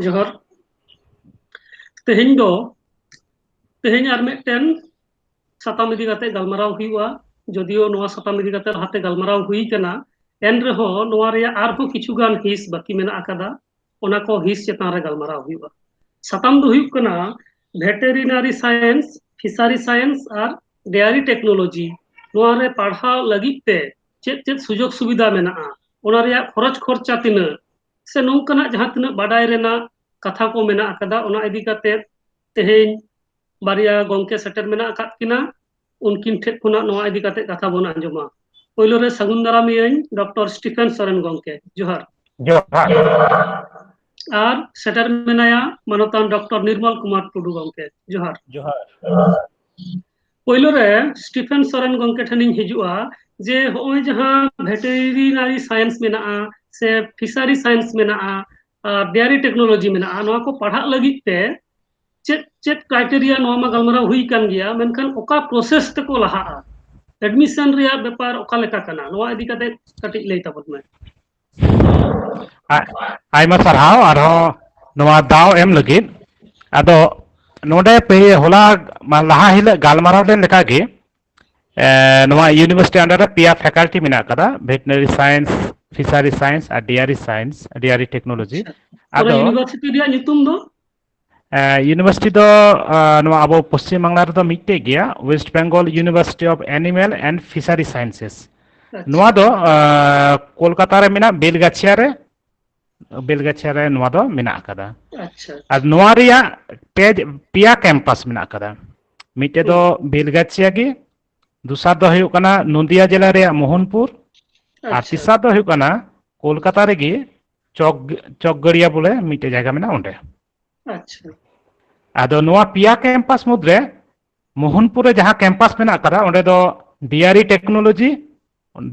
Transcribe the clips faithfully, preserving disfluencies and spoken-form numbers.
ᱡᱚᱦᱟᱨ᱾ ᱛᱮᱦᱮᱧ ᱫᱚ, ᱛᱮᱦᱮᱧ ᱟᱨ ᱢᱤᱫᱴᱮᱱ ᱥᱟᱛᱟᱢ ᱤᱫᱤ ᱠᱟᱛᱮ ᱜᱟᱞᱢᱟᱨᱟᱣ ᱦᱩᱭᱩᱜᱼᱟ᱾ ᱡᱚᱫᱤᱭᱳ ᱱᱚᱣᱟ ᱥᱟᱛᱟᱢ ᱤᱫᱤ ᱠᱟᱛᱮ ᱞᱟᱦᱟᱛᱮ ᱜᱟᱞᱢᱟᱨᱟᱣ ᱦᱩᱭ ᱠᱟᱱᱟ, ᱮᱱ ᱨᱮᱦᱚᱸ ᱱᱚᱣᱟ ᱨᱮᱭᱟᱜ ᱟᱨᱦᱚᱸ ᱠᱤᱪᱷᱩ ᱜᱟᱱ ᱦᱤᱸᱥ ᱵᱟᱹᱠᱤ ᱢᱮᱱᱟᱜ ᱟᱠᱟᱫᱟ, ᱚᱱᱟ ᱠᱚ ᱦᱤᱸᱥ ᱪᱮᱛᱟᱱ ᱨᱮ ᱜᱟᱞᱢᱟᱨᱟᱣ ᱦᱩᱭᱩᱜᱼᱟ᱾ ᱥᱟᱛᱟᱢ ᱫᱚ ᱦᱩᱭᱩᱜ ᱠᱟᱱᱟ veterinary science, fishery science ᱟᱨ dairy technology᱾ ᱱᱚᱣᱟ ᱨᱮ ᱯᱟᱲᱦᱟᱣ ᱞᱟᱹᱜᱤᱫ ᱛᱮ ᱪᱮᱫ ᱪᱮᱫ ᱥᱩᱡᱳᱜᱽ ᱥᱩᱵᱤᱫᱷᱟ ᱢᱮᱱᱟᱜᱼᱟ, ᱚᱱᱟ ᱨᱮᱭᱟᱜ ᱠᱷᱚᱨᱚᱪ ᱠᱷᱚᱨᱪᱟ ᱛᱤᱱᱟᱹᱜ, ᱥᱮ ᱱᱚᱝᱠᱟᱱᱟᱜ ᱡᱟᱦᱟᱸ ᱛᱤᱱᱟᱹᱜ ᱵᱟᱰᱟᱭ ᱨᱮᱱᱟᱜ ᱠᱟᱛᱷᱟ ᱠᱚ ᱢᱮᱱᱟᱜ ᱟᱠᱟᱫᱟ, ᱚᱱᱟ ᱤᱫᱤ ᱠᱟᱛᱮ ᱛᱮᱦᱮᱧ ᱵᱟᱨᱭᱟ ᱜᱚᱝᱠᱮ ᱥᱮᱴᱮᱨ ᱢᱮᱱᱟᱜ ᱟᱠᱟᱫ ᱠᱤᱱᱟ, ᱩᱱᱠᱤᱱ ᱴᱷᱮᱱ ᱠᱷᱚᱱᱟᱜ ᱱᱚᱣᱟ ᱤᱫᱤ ᱠᱟᱛᱮ ᱠᱟᱛᱷᱟ ᱵᱚᱱ ᱟᱸᱡᱚᱢᱟ᱾ ᱯᱳᱭᱞᱳ ᱨᱮ ᱥᱟᱹᱜᱩᱱ ᱫᱟᱨᱟᱢᱤᱭᱟᱹᱧ ᱰᱚᱠᱴᱚᱨ ᱥᱴᱤᱯᱷᱮᱱ ᱥᱚᱨᱮᱱ ᱜᱚᱝᱠᱮ, ᱡᱚᱦᱟᱨ᱾ ᱡᱚᱦᱟᱨ᱾ ᱟᱨ ᱥᱮᱴᱮᱨ ᱢᱮᱱᱟᱭᱟ ᱢᱟᱱᱚᱛᱟᱱ ᱰᱚᱠᱴᱚᱨ ᱱᱤᱨᱢᱚᱞ ᱠᱩᱢᱟᱨ ᱴᱩᱰᱩ ᱜᱚᱝᱠᱮ, ᱡᱚᱦᱟᱨ᱾ ᱡᱚᱦᱟᱨ᱾ ᱯᱳᱭᱞᱳ ᱨᱮ ᱥᱴᱤᱯᱷᱮᱱ ᱥᱚᱨᱮᱱ ᱜᱚᱝᱠᱮ ᱴᱷᱮᱱᱤᱧ ᱦᱤᱡᱩᱜᱼᱟ, ᱡᱮ ᱦᱚᱸᱜᱼᱚᱭ ᱡᱟᱦᱟᱸ veterinary science ᱢᱮᱱᱟᱜᱼᱟ ᱥᱮ fishery science ᱢᱮᱱᱟᱜᱼᱟ ᱟᱨ dairy technology ᱢᱮᱱᱟᱜᱼᱟ, ᱱᱚᱣᱟ ᱠᱚ ᱯᱟᱲᱦᱟᱜ ᱞᱟᱹᱜᱤᱫ ᱛᱮ ᱪᱮᱫ ᱪᱮᱫ criteria, ᱱᱚᱣᱟ ᱢᱟ ᱜᱟᱞᱢᱟᱨᱟᱣ ᱦᱩᱭ ᱠᱟᱱ ᱜᱮᱭᱟ, ᱢᱮᱱᱠᱷᱟᱱ ᱚᱠᱟ process ᱛᱮᱠᱚ ᱞᱟᱦᱟᱜᱼᱟ, admission ᱨᱮᱭᱟᱜ ᱵᱮᱯᱟᱨ ᱚᱠᱟ ᱞᱮᱠᱟ ᱠᱟᱱᱟ, ᱱᱚᱣᱟ ᱤᱫᱤ ᱠᱟᱛᱮ ᱠᱟᱹᱴᱤᱡ ᱞᱟᱹᱭ ᱛᱟᱵᱚᱱ ᱢᱮ᱾ ᱟ- ᱟᱭᱢᱟ ᱥᱟᱨᱦᱟᱣ ᱟᱨᱦᱚᱸ ᱱᱚᱣᱟ ᱫᱟᱣ ᱮᱢ ᱞᱟᱹᱜᱤᱫ᱾ ᱟᱫᱚ ᱱᱚᱰᱮ ᱯᱮ ᱦᱚᱞᱟ ᱢᱟ- ᱞᱟᱦᱟ ᱦᱤᱞᱳᱜ ᱜᱟᱞᱢᱟᱨᱟᱣ ᱞᱮᱱ ᱞᱮᱠᱟᱜᱮ, ᱮ, ᱱᱚᱣᱟ university under ᱨᱮ ᱯᱮᱭᱟ faculty ᱢᱮᱱᱟᱜ ᱟᱠᱟᱫᱟ, veterinary science, fishery science ᱟᱨ dairy science, dairy technology᱾ ᱚᱱᱟ ᱟᱫᱚ university ᱨᱮᱭᱟᱜ ᱧᱩᱛᱩᱢ ᱫᱚ? ᱮ, university ᱫᱚ ᱟ, ᱱᱚᱣᱟ ᱟᱵᱚ ᱯᱚᱥᱪᱤᱢ ᱵᱟᱝᱞᱟ ᱨᱮᱫᱚ ᱢᱤᱫᱴᱮᱡ ᱜᱮᱭᱟ, West Bengal University of Animal and Fishery Sciences᱾ ᱟᱪᱪᱷᱟ᱾ ᱱᱚᱣᱟ ᱫᱚ ᱟ, ᱠᱳᱞᱠᱟᱛᱟ ᱨᱮ ᱢᱮᱱᱟᱜ, ᱵᱮᱞᱜᱟᱪᱷᱤᱭᱟ ᱨᱮ, ᱵᱮᱞᱜᱟᱪᱷᱤᱭᱟ ᱨᱮ ᱱᱚᱣᱟ ᱫᱚ ᱢᱮᱱᱟᱜ ᱟᱠᱟᱫᱟ᱾ ᱟᱪᱪᱷᱟ᱾ ᱟᱨ ᱱᱚᱣᱟ ᱨᱮᱭᱟᱜ ᱯᱮ ᱯᱮᱭᱟ campus ᱢᱮᱱᱟᱜ ᱟᱠᱟᱫᱟ᱾ ᱢᱤᱫᱴᱮᱡ ᱫᱚ ᱦᱩᱸ᱾ ᱵᱮᱞᱜᱟᱪᱷᱤᱭᱟ ᱜᱮ, ᱫᱚᱥᱟᱨ ᱫᱚ ᱦᱩᱭᱩᱜ ᱠᱟᱱᱟ ᱱᱚᱫᱤᱭᱟ ᱡᱮᱞᱟ ᱨᱮᱭᱟᱜ ᱢᱳᱦᱚᱱᱯᱩᱨ, ᱟᱨ ᱟᱪᱪᱷᱟ᱾ ᱛᱮᱥᱟᱨ ᱫᱚ ᱦᱩᱭᱩᱜ ᱠᱟᱱᱟ ᱠᱳᱞᱠᱟᱛᱟ ᱨᱮᱜᱮ ᱪᱚᱠ ᱪᱚᱠᱜᱟᱲᱤᱭᱟ ᱵᱚᱞᱮ ᱢᱤᱫᱴᱮᱡ ᱡᱟᱭᱜᱟ ᱢᱮᱱᱟᱜᱼᱟ ᱚᱸᱰᱮ᱾ ᱟᱪᱪᱷᱟ᱾ ᱟᱫᱚ ᱱᱚᱣᱟ ᱯᱮᱭᱟ campus ᱢᱩᱫᱽᱨᱮ ᱢᱳᱦᱚᱱᱯᱩᱨ ᱨᱮ ᱡᱟᱦᱟᱸ campus ᱢᱮᱱᱟᱜ ᱟᱠᱟᱫᱟ, ᱚᱸᱰᱮ ᱫᱚ dairy technology,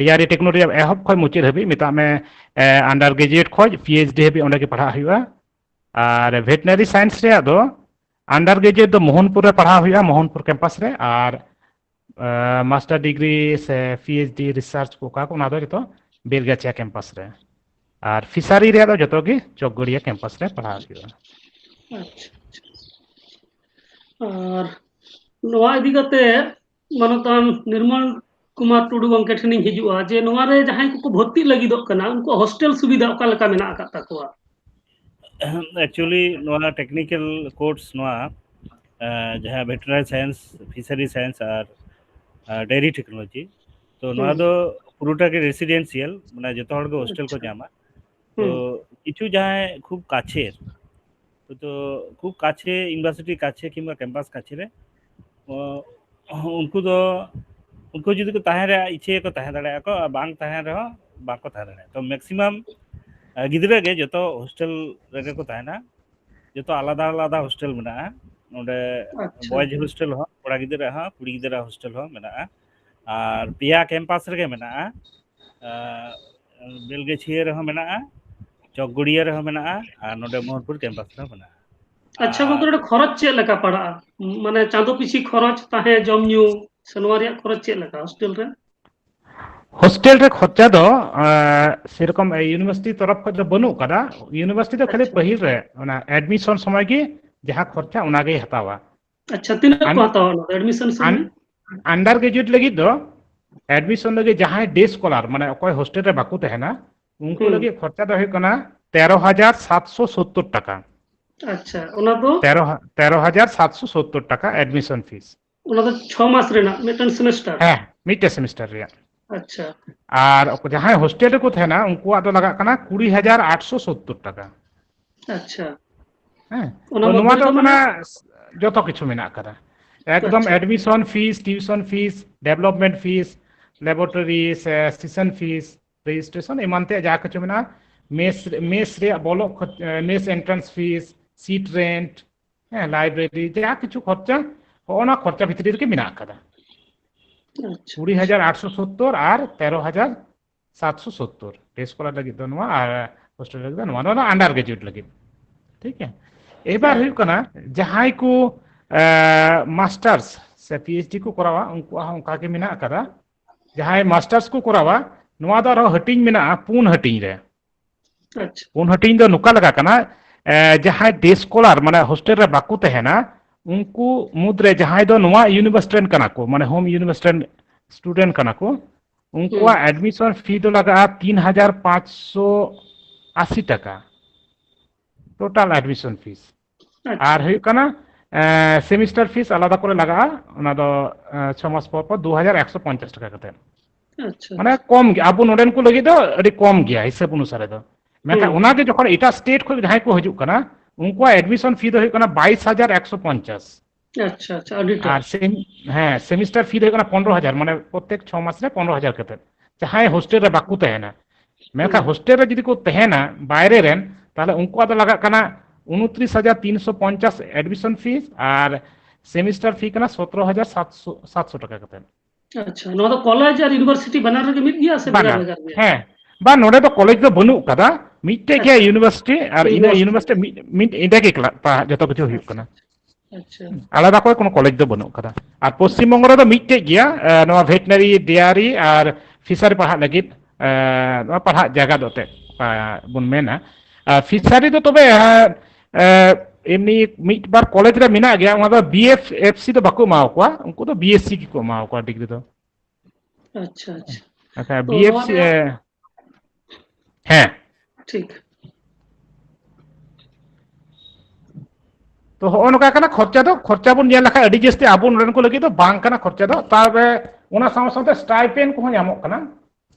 dairy technology ᱮᱦᱚᱵ ᱠᱷᱚᱱ ᱢᱩᱪᱟᱹᱫ ᱦᱟᱹᱵᱤᱡ, ᱢᱮᱛᱟᱜ ᱢᱮ, ᱮ, under graduate ᱠᱷᱚᱱ PhD ᱦᱟᱹᱵᱤᱡ ᱚᱸᱰᱮ ᱜᱮ ᱯᱟᱲᱦᱟᱜ ᱦᱩᱭᱩᱜᱼᱟ᱾ ᱟᱨ veterinary science ᱨᱮᱭᱟᱜ ᱫᱚ under graduate ᱫᱚ ᱢᱳᱦᱚᱱᱯᱩᱨ ᱨᱮ ᱯᱟᱲᱦᱟᱣ ᱦᱩᱭᱩᱜᱼᱟ, ᱢᱳᱦᱚᱱᱯᱩᱨ campus ᱨᱮ, ᱟᱨ ᱮ, master degree ᱥᱮ PhD research ᱠᱚ ᱚᱠᱟ ᱠᱚ, ᱚᱱᱟ ᱫᱚ ᱡᱚᱛᱚ ᱵᱮᱞᱜᱟᱪᱷᱤᱭᱟ campus ᱨᱮ᱾ ᱟᱨ ᱯᱷᱤᱥᱟᱨᱤ ᱨᱮᱭᱟᱜ ᱫᱚ ᱡᱚᱛᱚ ᱜᱮ ᱪᱚᱠᱜᱚᱲᱤᱭᱟ ᱠᱮᱢᱯᱟᱥ ᱨᱮ ᱯᱟᱲᱦᱟᱣ ᱦᱩᱭᱩᱜᱼᱟ᱾ ᱟᱪᱪᱷᱟ, ᱟᱪᱪᱷᱟ᱾ ᱟᱨ ᱱᱚᱣᱟ ᱤᱫᱤ ᱠᱟᱛᱮ ᱢᱟᱱᱚᱛᱟᱱ ᱱᱤᱨᱢᱚᱞ ᱠᱩᱢᱟᱨ ᱴᱩᱰᱩ ᱜᱚᱢᱠᱮ ᱴᱷᱮᱱᱤᱧ ᱦᱤᱡᱩᱜᱼᱟ, ᱡᱮ ᱱᱚᱣᱟ ᱨᱮ ᱡᱟᱦᱟᱸᱭ ᱠᱚᱠᱚ ᱵᱷᱚᱨᱛᱤᱜ ᱞᱟᱹᱜᱤᱫᱚᱜ ᱠᱟᱱᱟ, ᱩᱱᱠᱩ ᱦᱳᱥᱴᱮᱞ ᱥᱩᱵᱤᱫᱷᱟ ᱚᱠᱟ ᱞᱮᱠᱟ ᱢᱮᱱᱟᱜ ᱟᱠᱟᱫ ᱛᱟᱠᱚᱣᱟ? Actually, ᱱᱚᱣᱟ technical course ᱱᱚᱣᱟ ᱟᱸ, ᱡᱟᱦᱟᱸ veterinary science, fishery science ᱟᱨ ᱰᱮᱭᱨᱤ ᱴᱮᱠᱱᱳᱞᱚᱡᱤ, ᱛᱚ ᱱᱚᱣᱟ ᱦᱩᱸ᱾ ᱫᱚ ᱯᱩᱨᱟᱹᱴᱟ ᱜᱮ ᱨᱮᱥᱤᱰᱮᱱᱥᱤᱭᱟᱞ, ᱢᱟᱱᱮ ᱡᱚᱛᱚ ᱦᱚᱲ ᱜᱮ ᱦᱳᱥᱴᱮᱞ ᱠᱚ ᱟᱪᱪᱷᱟ᱾ ᱧᱟᱢᱟ᱾ ᱛᱚ ᱦᱩᱸ᱾ ᱠᱤᱪᱷᱩ ᱡᱟᱦᱟᱸᱭ ᱠᱷᱩᱵ ᱠᱟᱪᱷᱮᱨ, ᱛᱚ ᱠᱷᱩᱵ ᱠᱟᱪᱷᱮ, ᱤᱭᱩᱱᱤᱵᱷᱟᱨᱥᱤᱴᱤ ᱠᱟᱪᱷᱮ ᱠᱤᱝᱵᱟ ᱠᱮᱢᱯᱟᱥ ᱠᱟᱪᱷᱮ ᱨᱮ, ᱚ, ᱩᱱᱠᱩ ᱫᱚ, ᱩᱱᱠᱩ ᱡᱩᱫᱤ ᱠᱚ ᱛᱟᱦᱮᱸ ᱨᱮᱭᱟᱜ ᱤᱪᱪᱷᱟᱹᱭᱟᱠᱚ, ᱛᱟᱦᱮᱸ ᱫᱟᱲᱮᱭᱟᱜᱼᱟ ᱠᱚ, ᱟᱨ ᱵᱟᱝ ᱛᱟᱦᱮᱸ ᱨᱮᱦᱚᱸ ᱵᱟᱝᱠᱚ ᱛᱟᱦᱮᱸ ᱫᱟᱲᱮᱭᱟᱜᱼᱟ᱾ ᱛᱚ ᱢᱮᱠᱥᱤᱢᱟᱢ ᱜᱤᱫᱽᱨᱟᱹ ᱜᱮ ᱡᱚᱛᱚ ᱦᱳᱥᱴᱮᱞ ᱨᱮᱜᱮ ᱠᱚ ᱛᱟᱦᱮᱱᱟ᱾ ᱡᱚᱛᱚ ᱟᱞᱟᱫᱟ ᱟᱞᱟᱫᱟ ᱦᱳᱥᱴᱮᱞ ᱢᱮᱱᱟᱜᱼᱟ᱾ ᱱᱚᱰᱮ ᱟᱪᱪᱷᱟ᱾ ᱵᱚᱭᱮᱡᱽ ᱦᱳᱥᱴᱮᱞ ᱦᱚᱸ, ᱠᱚᱲᱟ ᱜᱤᱫᱽᱨᱟᱹ ᱦᱚᱸ, ᱠᱩᱲᱤ ᱜᱤᱫᱽᱨᱟᱹ ᱦᱳᱥᱴᱮᱞ ᱦᱚᱸ ᱢᱮᱱᱟᱜᱼᱟ᱾ ᱟᱨ ᱯᱮᱭᱟ ᱠᱮᱢᱯᱟᱥ ᱨᱮᱜᱮ ᱢᱮᱱᱟᱜᱼᱟ᱾ ᱟᱨ ᱵᱮᱞᱜᱟᱹᱪᱷᱤᱭᱟᱹ ᱨᱮᱦᱚᱸ ᱢᱮᱱᱟᱜᱼᱟ, ᱪᱚᱠᱜᱚᱲᱤᱭᱟᱹ ᱨᱮᱦᱚᱸ ᱢᱮᱱᱟᱜᱼᱟ, ᱟᱨ ᱱᱚᱰᱮ ᱢᱳᱦᱚᱱᱯᱩᱨ ᱠᱮᱢᱯᱟᱥ ᱨᱮᱦᱚᱸ ᱢᱮᱱᱟᱜᱼᱟ᱾ ᱟᱪᱪᱷᱟ ᱜᱚᱝᱠᱮ, ᱟᱨ ᱱᱚᱰᱮ ᱠᱷᱚᱨᱚᱪ ᱪᱮᱫ ᱞᱮᱠᱟ ᱯᱟᱲᱟᱜᱼᱟ? ᱢᱟᱱᱮ ᱪᱟᱸᱫᱚ ᱯᱤᱪᱷᱤ ᱠᱷᱚᱨᱚᱪ, ᱛᱟᱦᱮᱸ ᱡᱚᱢ ᱧᱩ ᱥᱮ ᱱᱚᱣᱟ ᱨᱮᱭᱟᱜ ᱠᱷᱚᱨᱚᱪ ᱪᱮᱫ ᱞᱮᱠᱟ ᱦᱳᱥᱴᱮᱞ ᱨᱮ? ᱦᱳᱥᱴᱮᱞ ᱨᱮ ᱠᱷᱚᱨᱪᱟ ᱫᱚ ᱟᱸ, ᱥᱮᱨᱚᱠᱚᱢ ᱤᱭᱩᱱᱤᱵᱷᱟᱨᱥᱤᱴᱤ ᱛᱚᱨᱚᱯ ᱠᱷᱚᱱ ᱫᱚ ᱵᱟᱹᱱᱩᱜ ᱠᱟᱫᱟ᱾ ᱤᱭᱩᱱᱤᱵᱷᱟᱨᱥᱤᱴᱤ ᱫᱚ ᱠᱷᱟᱹᱞᱤ ᱟᱪᱪᱷᱟ᱾ ᱯᱟᱹᱦᱤᱞ ᱨᱮ ᱚᱱᱟ ᱮᱰᱢᱤᱥᱚᱱ ᱥᱚᱢᱚᱭ ᱜᱮ ᱡᱟᱦᱟᱸ ᱠᱷᱚᱨᱪᱟ ᱚᱱᱟ ᱜᱮᱭ ᱦᱟᱛᱟᱣᱟ᱾ ᱟᱪᱪᱷᱟ, ᱛᱤᱱᱟᱹᱜ ᱠᱚ ᱟᱱ- ᱦᱟᱛᱟᱣᱟ ᱚᱱᱟ ᱫᱚ ᱮᱰᱢᱤᱥᱚᱱ ᱥᱚᱢᱚᱭ? ᱟᱱᱰᱟᱨ ᱜᱨᱮᱡᱩᱭᱮᱴ ᱞᱟᱹᱜᱤᱫ ᱫᱚ ᱮᱰᱢᱤᱥᱚᱱ ᱞᱟᱹᱜᱤᱫ ᱡᱟᱦᱟᱸᱭ ᱰᱮ ᱥᱠᱚᱞᱟᱨ, ᱢᱟᱱᱮ ᱚᱠᱚᱭ ᱦᱳᱥᱴᱮᱞ ᱨᱮ ᱵᱟᱠᱚ ᱛᱟᱦᱮᱱᱟ, ᱩᱱᱠᱩ ᱦᱩᱸ᱾ ᱞᱟᱹᱜᱤᱫ ᱠᱷᱚᱨᱪᱟ ᱫᱚ ᱦᱩᱭᱩᱜ ᱠᱟᱱᱟ ᱛᱮᱨᱚ ᱦᱟᱡᱟᱨ ᱥᱟᱛᱥᱚ ᱥᱳᱛᱛᱳᱨ ᱴᱟᱠᱟ᱾ ᱟᱪᱪᱷᱟ, ᱚᱱᱟ ᱫᱚ? ᱛᱮᱨᱚ ᱦᱟ-, ᱛᱮᱨᱚ ᱦᱟᱡᱟᱨ ᱥᱟᱛᱥᱚ ᱥᱳᱛᱛᱳᱨ ᱴᱟᱠᱟ ᱮᱰᱢᱤᱥᱚᱱ ᱯᱷᱤᱥ᱾ ᱚᱱᱟ ᱫᱚ ᱪᱷᱚ ᱢᱟᱥ ᱨᱮᱱᱟᱜ ᱢᱤᱫᱴᱟᱝ ᱥᱮᱢᱮᱥᱴᱟᱨ? ᱦᱮᱸ, ᱢᱤᱫᱴᱮᱡ ᱥᱮᱢᱮᱥᱴᱟᱨ ᱨᱮᱭᱟᱜ᱾ ᱟᱪᱪᱷᱟ᱾ ᱟᱨ ᱡᱟᱦᱟᱸᱭ ᱦᱳᱥᱴᱮᱞ ᱨᱮᱠᱚ ᱛᱟᱦᱮᱱᱟ, ᱩᱱᱠᱩᱣᱟᱜ ᱫᱚ ᱞᱟᱜᱟᱜ ᱠᱟᱱᱟ ᱠᱩᱲᱤ ᱦᱟᱡᱟᱨ ᱟᱴᱥᱚ ᱥᱳᱛᱛᱳᱨ ᱴᱟᱠᱟ᱾ ᱟᱪᱪᱷᱟ᱾ ᱦᱮᱸ, ᱚᱱᱟ ᱛᱚ ᱱᱚᱣᱟ ᱢᱚᱫᱽᱫᱷᱮ ᱫᱚ ᱨᱮᱫᱚ ᱠᱟᱱᱟ ᱢᱮᱱᱟᱜᱼᱟ? ᱡᱚᱛᱚ ᱠᱤᱪᱷᱩ ᱢᱮᱱᱟᱜ ᱟᱠᱟᱫᱟ, ᱮᱠᱫᱚᱢ ᱟᱪᱪᱷᱟ᱾ Admission fees, tuition fees, development fees, laboratory ᱥᱮ ᱥᱮᱥᱚᱱ ᱯᱷᱤᱥ, ᱨᱮᱡᱤᱥᱴᱨᱮᱥᱚᱱ ᱮᱢᱟᱱ ᱛᱮᱭᱟᱜ ᱡᱟ ᱠᱤᱪᱷᱩ ᱢᱮᱱᱟᱜᱼᱟ, ᱢᱮᱥ, ᱢᱮᱥ ᱨᱮᱭᱟᱜ ᱵᱚᱞᱚᱜ ᱠᱷᱚᱨᱪ-, mess entrance fees, seat rent, ᱦᱮᱸ, ᱞᱟᱭᱵᱨᱮᱨᱤ, ᱡᱟ ᱠᱤᱪᱷᱩ ᱠᱷᱚᱨᱪᱟ, ᱦᱚᱸᱜᱼᱚ ᱱᱟ ᱠᱷᱚᱨᱪᱟ ᱵᱷᱤᱛᱨᱤ ᱨᱮᱜᱮ ᱢᱮᱱᱟᱜ ᱟᱠᱟᱫᱟ᱾ ᱟᱪᱪᱷᱟ᱾ ᱠᱩᱲᱤ ᱦᱟᱡᱟᱨ ᱟᱴᱥᱚ ᱥᱳᱛᱛᱳᱨ ᱟᱨ ᱛᱮᱨᱚ ᱦᱟᱡᱟᱨ ᱥᱟᱛᱥᱚ ᱥᱳᱛᱛᱳᱨ, ᱰᱮ ᱥᱠᱚᱞᱟᱨ ᱞᱟᱹᱜᱤᱫ ᱫᱚ ᱱᱚᱣᱟ, ᱟᱨ ᱦᱳᱥᱴᱮᱞ ᱞᱟᱹᱜᱤᱫ ᱫᱚ ᱱᱚᱣᱟ, ᱱᱚᱣᱟ ᱫᱚ ᱟᱱᱰᱟᱨ ᱜᱨᱮᱡᱩᱭᱮᱴ ᱞᱟᱹᱜᱤᱫ᱾ ᱴᱷᱤᱠ ᱜᱮᱭᱟ, ᱮᱵᱟᱨ ᱦᱮᱸ᱾ ᱦᱩᱭᱩᱜ ᱠᱟᱱᱟ ᱡᱟᱦᱟᱸᱭ ᱠᱚ ᱢᱟᱥᱴᱟᱨᱥ ᱥᱮ ᱯᱤ ᱮᱭᱤᱪ ᱰᱤ ᱠᱚ ᱠᱚᱨᱟᱣᱟ, ᱩᱱᱠᱩᱣᱟᱜ ᱦᱚᱸ ᱚᱱᱠᱟ ᱜᱮ ᱢᱮᱱᱟᱜ ᱟᱠᱟᱫᱟ᱾ ᱡᱟᱦᱟᱸᱭ ᱢᱟᱥᱴᱟᱨᱥ ᱠᱚ ᱠᱚᱨᱟᱣᱟ, ᱱᱚᱣᱟ ᱫᱚ ᱟᱨᱦᱚᱸ ᱦᱟᱹᱴᱤᱧ ᱢᱮᱱᱟᱜᱼᱟ ᱯᱩᱱ ᱦᱟᱹᱴᱤᱧ ᱨᱮ᱾ ᱟᱪᱪᱷᱟ᱾ ᱯᱩᱱ ᱦᱟᱹᱴᱤᱧ ᱫᱚ ᱱᱚᱝᱠᱟ ᱞᱮᱠᱟ ᱠᱟᱱᱟ, ᱮ, ᱡᱟᱦᱟᱸᱭ day scholar, ᱢᱟᱱᱮ hostel ᱨᱮ ᱵᱟᱠᱚ ᱛᱟᱦᱮᱱᱟ, ᱩᱱᱠᱩ ᱢᱩᱫᱽᱨᱮ ᱡᱟᱦᱟᱸᱭ ᱫᱚ ᱱᱚᱣᱟ university ᱨᱮᱱ ᱠᱟᱱᱟ ᱠᱚ, ᱢᱟᱱᱮ home university ᱨᱮᱱ student ᱠᱟᱱᱟ ᱠᱚ, ᱩᱱᱠᱩᱣᱟᱜ ᱦᱩᱸ᱾ Admission fee ᱫᱚ ᱞᱟᱜᱟᱜᱼᱟ ᱛᱤᱱ ᱦᱟᱡᱟᱨ ᱯᱟᱸᱪᱥᱚ ᱟᱥᱤ ᱴᱟᱠᱟ, total admission fees᱾ ᱟᱪᱪᱷᱟ᱾ ᱟᱨ ᱦᱩᱭᱩᱜ ᱠᱟᱱᱟ, ᱮ, semester fees ᱟᱞᱟᱫᱟ ᱠᱚᱨᱮ ᱞᱟᱜᱟᱜᱼᱟ, ᱚᱱᱟ ᱫᱚ, ᱮ, ᱪᱷᱚ ᱢᱟᱥ ᱯᱚᱨ ᱯᱚᱨ ᱫᱩ ᱦᱟᱡᱟᱨ ᱮᱠᱥᱚ ᱯᱚᱧᱪᱟᱥ ᱴᱟᱠᱟ ᱠᱟᱛᱮ᱾ ᱟᱪᱪᱷᱟ, ᱢᱟᱱᱮ ᱟᱪᱪᱷᱟ᱾ ᱠᱚᱢ ᱜᱮᱭᱟ, ᱟᱵᱚ ᱱᱚᱰᱮᱱ ᱠᱚ ᱞᱟᱹᱜᱤᱫ ᱫᱚ ᱟᱹᱰᱤ ᱠᱚᱢ ᱜᱮᱭᱟ ᱦᱤᱥᱟᱹᱵ ᱚᱱᱩᱥᱟᱨᱮ ᱫᱚ᱾ ᱢᱮᱱᱠᱷᱟᱱ ᱦᱩᱸ᱾ ᱚᱱᱟᱜᱮ ᱡᱚᱠᱷᱚᱱ ᱮᱴᱟᱜ state ᱠᱷᱚᱱ ᱡᱟᱦᱟᱸᱭ ᱠᱚ ᱦᱤᱡᱩᱜ ᱠᱟᱱᱟ, ᱩᱱᱠᱩᱣᱟᱜ admission fee ᱫᱚ ᱦᱩᱭᱩᱜ ᱠᱟᱱᱟ ᱵᱟᱭᱤᱥ ᱦᱟᱡᱟᱨ ᱮᱠᱥᱚ ᱯᱚᱧᱪᱟᱥ᱾ ᱟᱪᱪᱷᱟ, ᱟᱪᱪᱷᱟ, ᱟᱹᱰᱤ ᱰᱷᱮᱨ᱾ ᱟᱨ sem-, ᱦᱮᱸ, semester fee ᱫᱚ ᱦᱩᱭᱩᱜ ᱠᱟᱱᱟ ᱯᱚᱱᱨᱚ ᱦᱟᱡᱟᱨ, ᱢᱟᱱᱮ ᱯᱨᱚᱛᱮᱠ ᱪᱷᱚ ᱢᱟᱥ ᱨᱮ ᱯᱚᱱᱨᱚ ᱦᱟᱡᱟᱨ ᱠᱟᱛᱮ, ᱡᱟᱦᱟᱸᱭ hostel ᱨᱮ ᱵᱟᱠᱚ ᱛᱟᱦᱮᱱᱟ᱾ ᱢᱮᱱᱠᱷᱟᱱ ᱦᱩᱸ᱾ Hostel ᱨᱮ ᱡᱩᱫᱤ ᱠᱚ ᱛᱟᱦᱮᱱᱟ ᱵᱟᱭᱨᱮ ᱨᱮᱱ, ᱛᱟᱦᱚᱞᱮ ᱩᱱᱠᱩᱣᱟᱜ ᱫᱚ ᱞᱟᱜᱟᱜ ᱠᱟᱱᱟ ᱩᱱᱛᱨᱤᱥ ᱦᱟᱡᱟᱨ ᱛᱤᱱᱥᱚ ᱯᱚᱧᱪᱟᱥ admission fees ᱟᱨ semester fee ᱠᱟᱱᱟ ᱥᱚᱛᱨᱚ ᱦᱟᱡᱟᱨ ᱥᱟᱛᱥᱚ, ᱥᱟᱛᱥᱚ ᱴᱟᱠᱟ ᱠᱟᱛᱮ᱾ ᱟᱪᱪᱷᱟ, ᱱᱚᱣᱟ ᱫᱚ college ᱟᱨ university ᱵᱟᱱᱟᱨ ᱨᱮᱜᱮ ᱢᱤᱫ ᱜᱮᱭᱟ ᱥᱮ ᱵᱷᱮᱜᱟᱨ ᱵᱟᱱᱟᱨ, ᱵᱷᱮᱜᱟᱨ ᱜᱮᱭᱟ? ᱦᱮᱸ᱾ ᱵᱟᱝ, ᱱᱚᱰᱮ ᱫᱚ college ᱫᱚ ᱵᱟᱹᱱᱩᱜ ᱠᱟᱫᱟ, ᱢᱤᱫᱴᱮᱡ ᱜᱮ ᱟᱪᱪᱷᱟ᱾ University, ᱟᱨ ᱤᱱᱟᱹ university᱾ University ᱢᱤᱫ, ᱢᱤᱫ, ᱮᱸᱰᱮ ᱜᱮ ᱠᱞᱟ-, ᱯᱟ-, ᱡᱚᱛᱚ ᱠᱤᱪᱷᱩ ᱦᱩᱭᱩᱜ ᱟᱪᱪᱷᱟ, ᱠᱟᱱᱟ᱾ ᱟᱪᱪᱷᱟ᱾ ᱟᱞᱟᱫᱟ ᱠᱚᱨᱮ ᱠᱳᱱᱳ college ᱫᱚ ᱵᱟᱹᱱᱩᱜ ᱠᱟᱫᱟ᱾ ᱟᱨ ᱯᱚᱥᱪᱤᱢ ᱵᱚᱝᱜᱚ ᱨᱮᱫᱚ ᱢᱤᱫᱴᱮᱡ ᱜᱮᱭᱟ, ᱮ, ᱱᱚᱣᱟ veterinary, dairy ᱟᱨ fishery ᱯᱟᱲᱦᱟᱜ ᱞᱟᱹᱜᱤᱫ, ᱮ, ᱱᱚᱣᱟ ᱯᱟᱲᱦᱟᱜ ᱡᱟᱭᱜᱟ ᱫᱚ ᱮᱱᱛᱮᱫ, ᱮ, ᱵᱚᱱ ᱢᱮᱱᱟ᱾ ᱟᱨ fishery ᱫᱚ ᱛᱚᱵᱮ, ᱮ, ᱮ, ᱮᱢᱱᱤ ᱢᱤᱫ ᱵᱟᱨ college ᱨᱮ ᱢᱮᱱᱟᱜ ᱜᱮᱭᱟ, ᱚᱱᱟ ᱫᱚ B F F C ᱫᱚ ᱵᱟᱠᱚ ᱮᱢᱟ ᱠᱚᱣᱟ, ᱩᱱᱠᱩ ᱫᱚ B S C ᱜᱮᱠᱚ ᱮᱢᱟ ᱠᱚᱣᱟ degree ᱫᱚ᱾ ᱟᱪᱪᱷᱟ, ᱟᱪᱪᱷᱟ᱾ ᱟᱪᱪᱷᱟ, ᱛᱚ B F C, ᱱᱚᱣᱟ ᱨᱮᱭᱟᱜ ᱮ, ᱦᱮᱸ᱾ ᱴᱷᱤᱠ᱾ ᱛᱚ, ᱦᱚᱸᱜᱼᱚ ᱱᱚᱝᱠᱟ ᱠᱟᱱᱟ ᱠᱷᱚᱨᱪᱟ ᱫᱚ᱾ ᱠᱷᱚᱨᱪᱟ ᱵᱚᱱ ᱧᱮᱞ ᱞᱮᱠᱷᱟᱱ ᱟᱹᱰᱤ ᱡᱟᱹᱥᱛᱤ ᱟᱵᱚ ᱱᱚᱰᱮᱱ ᱠᱚ ᱞᱟᱹᱜᱤᱫ ᱫᱚ ᱵᱟᱝ ᱠᱟᱱᱟ ᱠᱷᱚᱨᱪᱟ ᱫᱚ᱾ ᱛᱚᱵᱮ ᱚᱱᱟ ᱥᱟᱶ ᱥᱟᱶᱛᱮ stipend ᱠᱚᱦᱚᱸ ᱧᱟᱢᱚᱜ ᱠᱟᱱᱟ᱾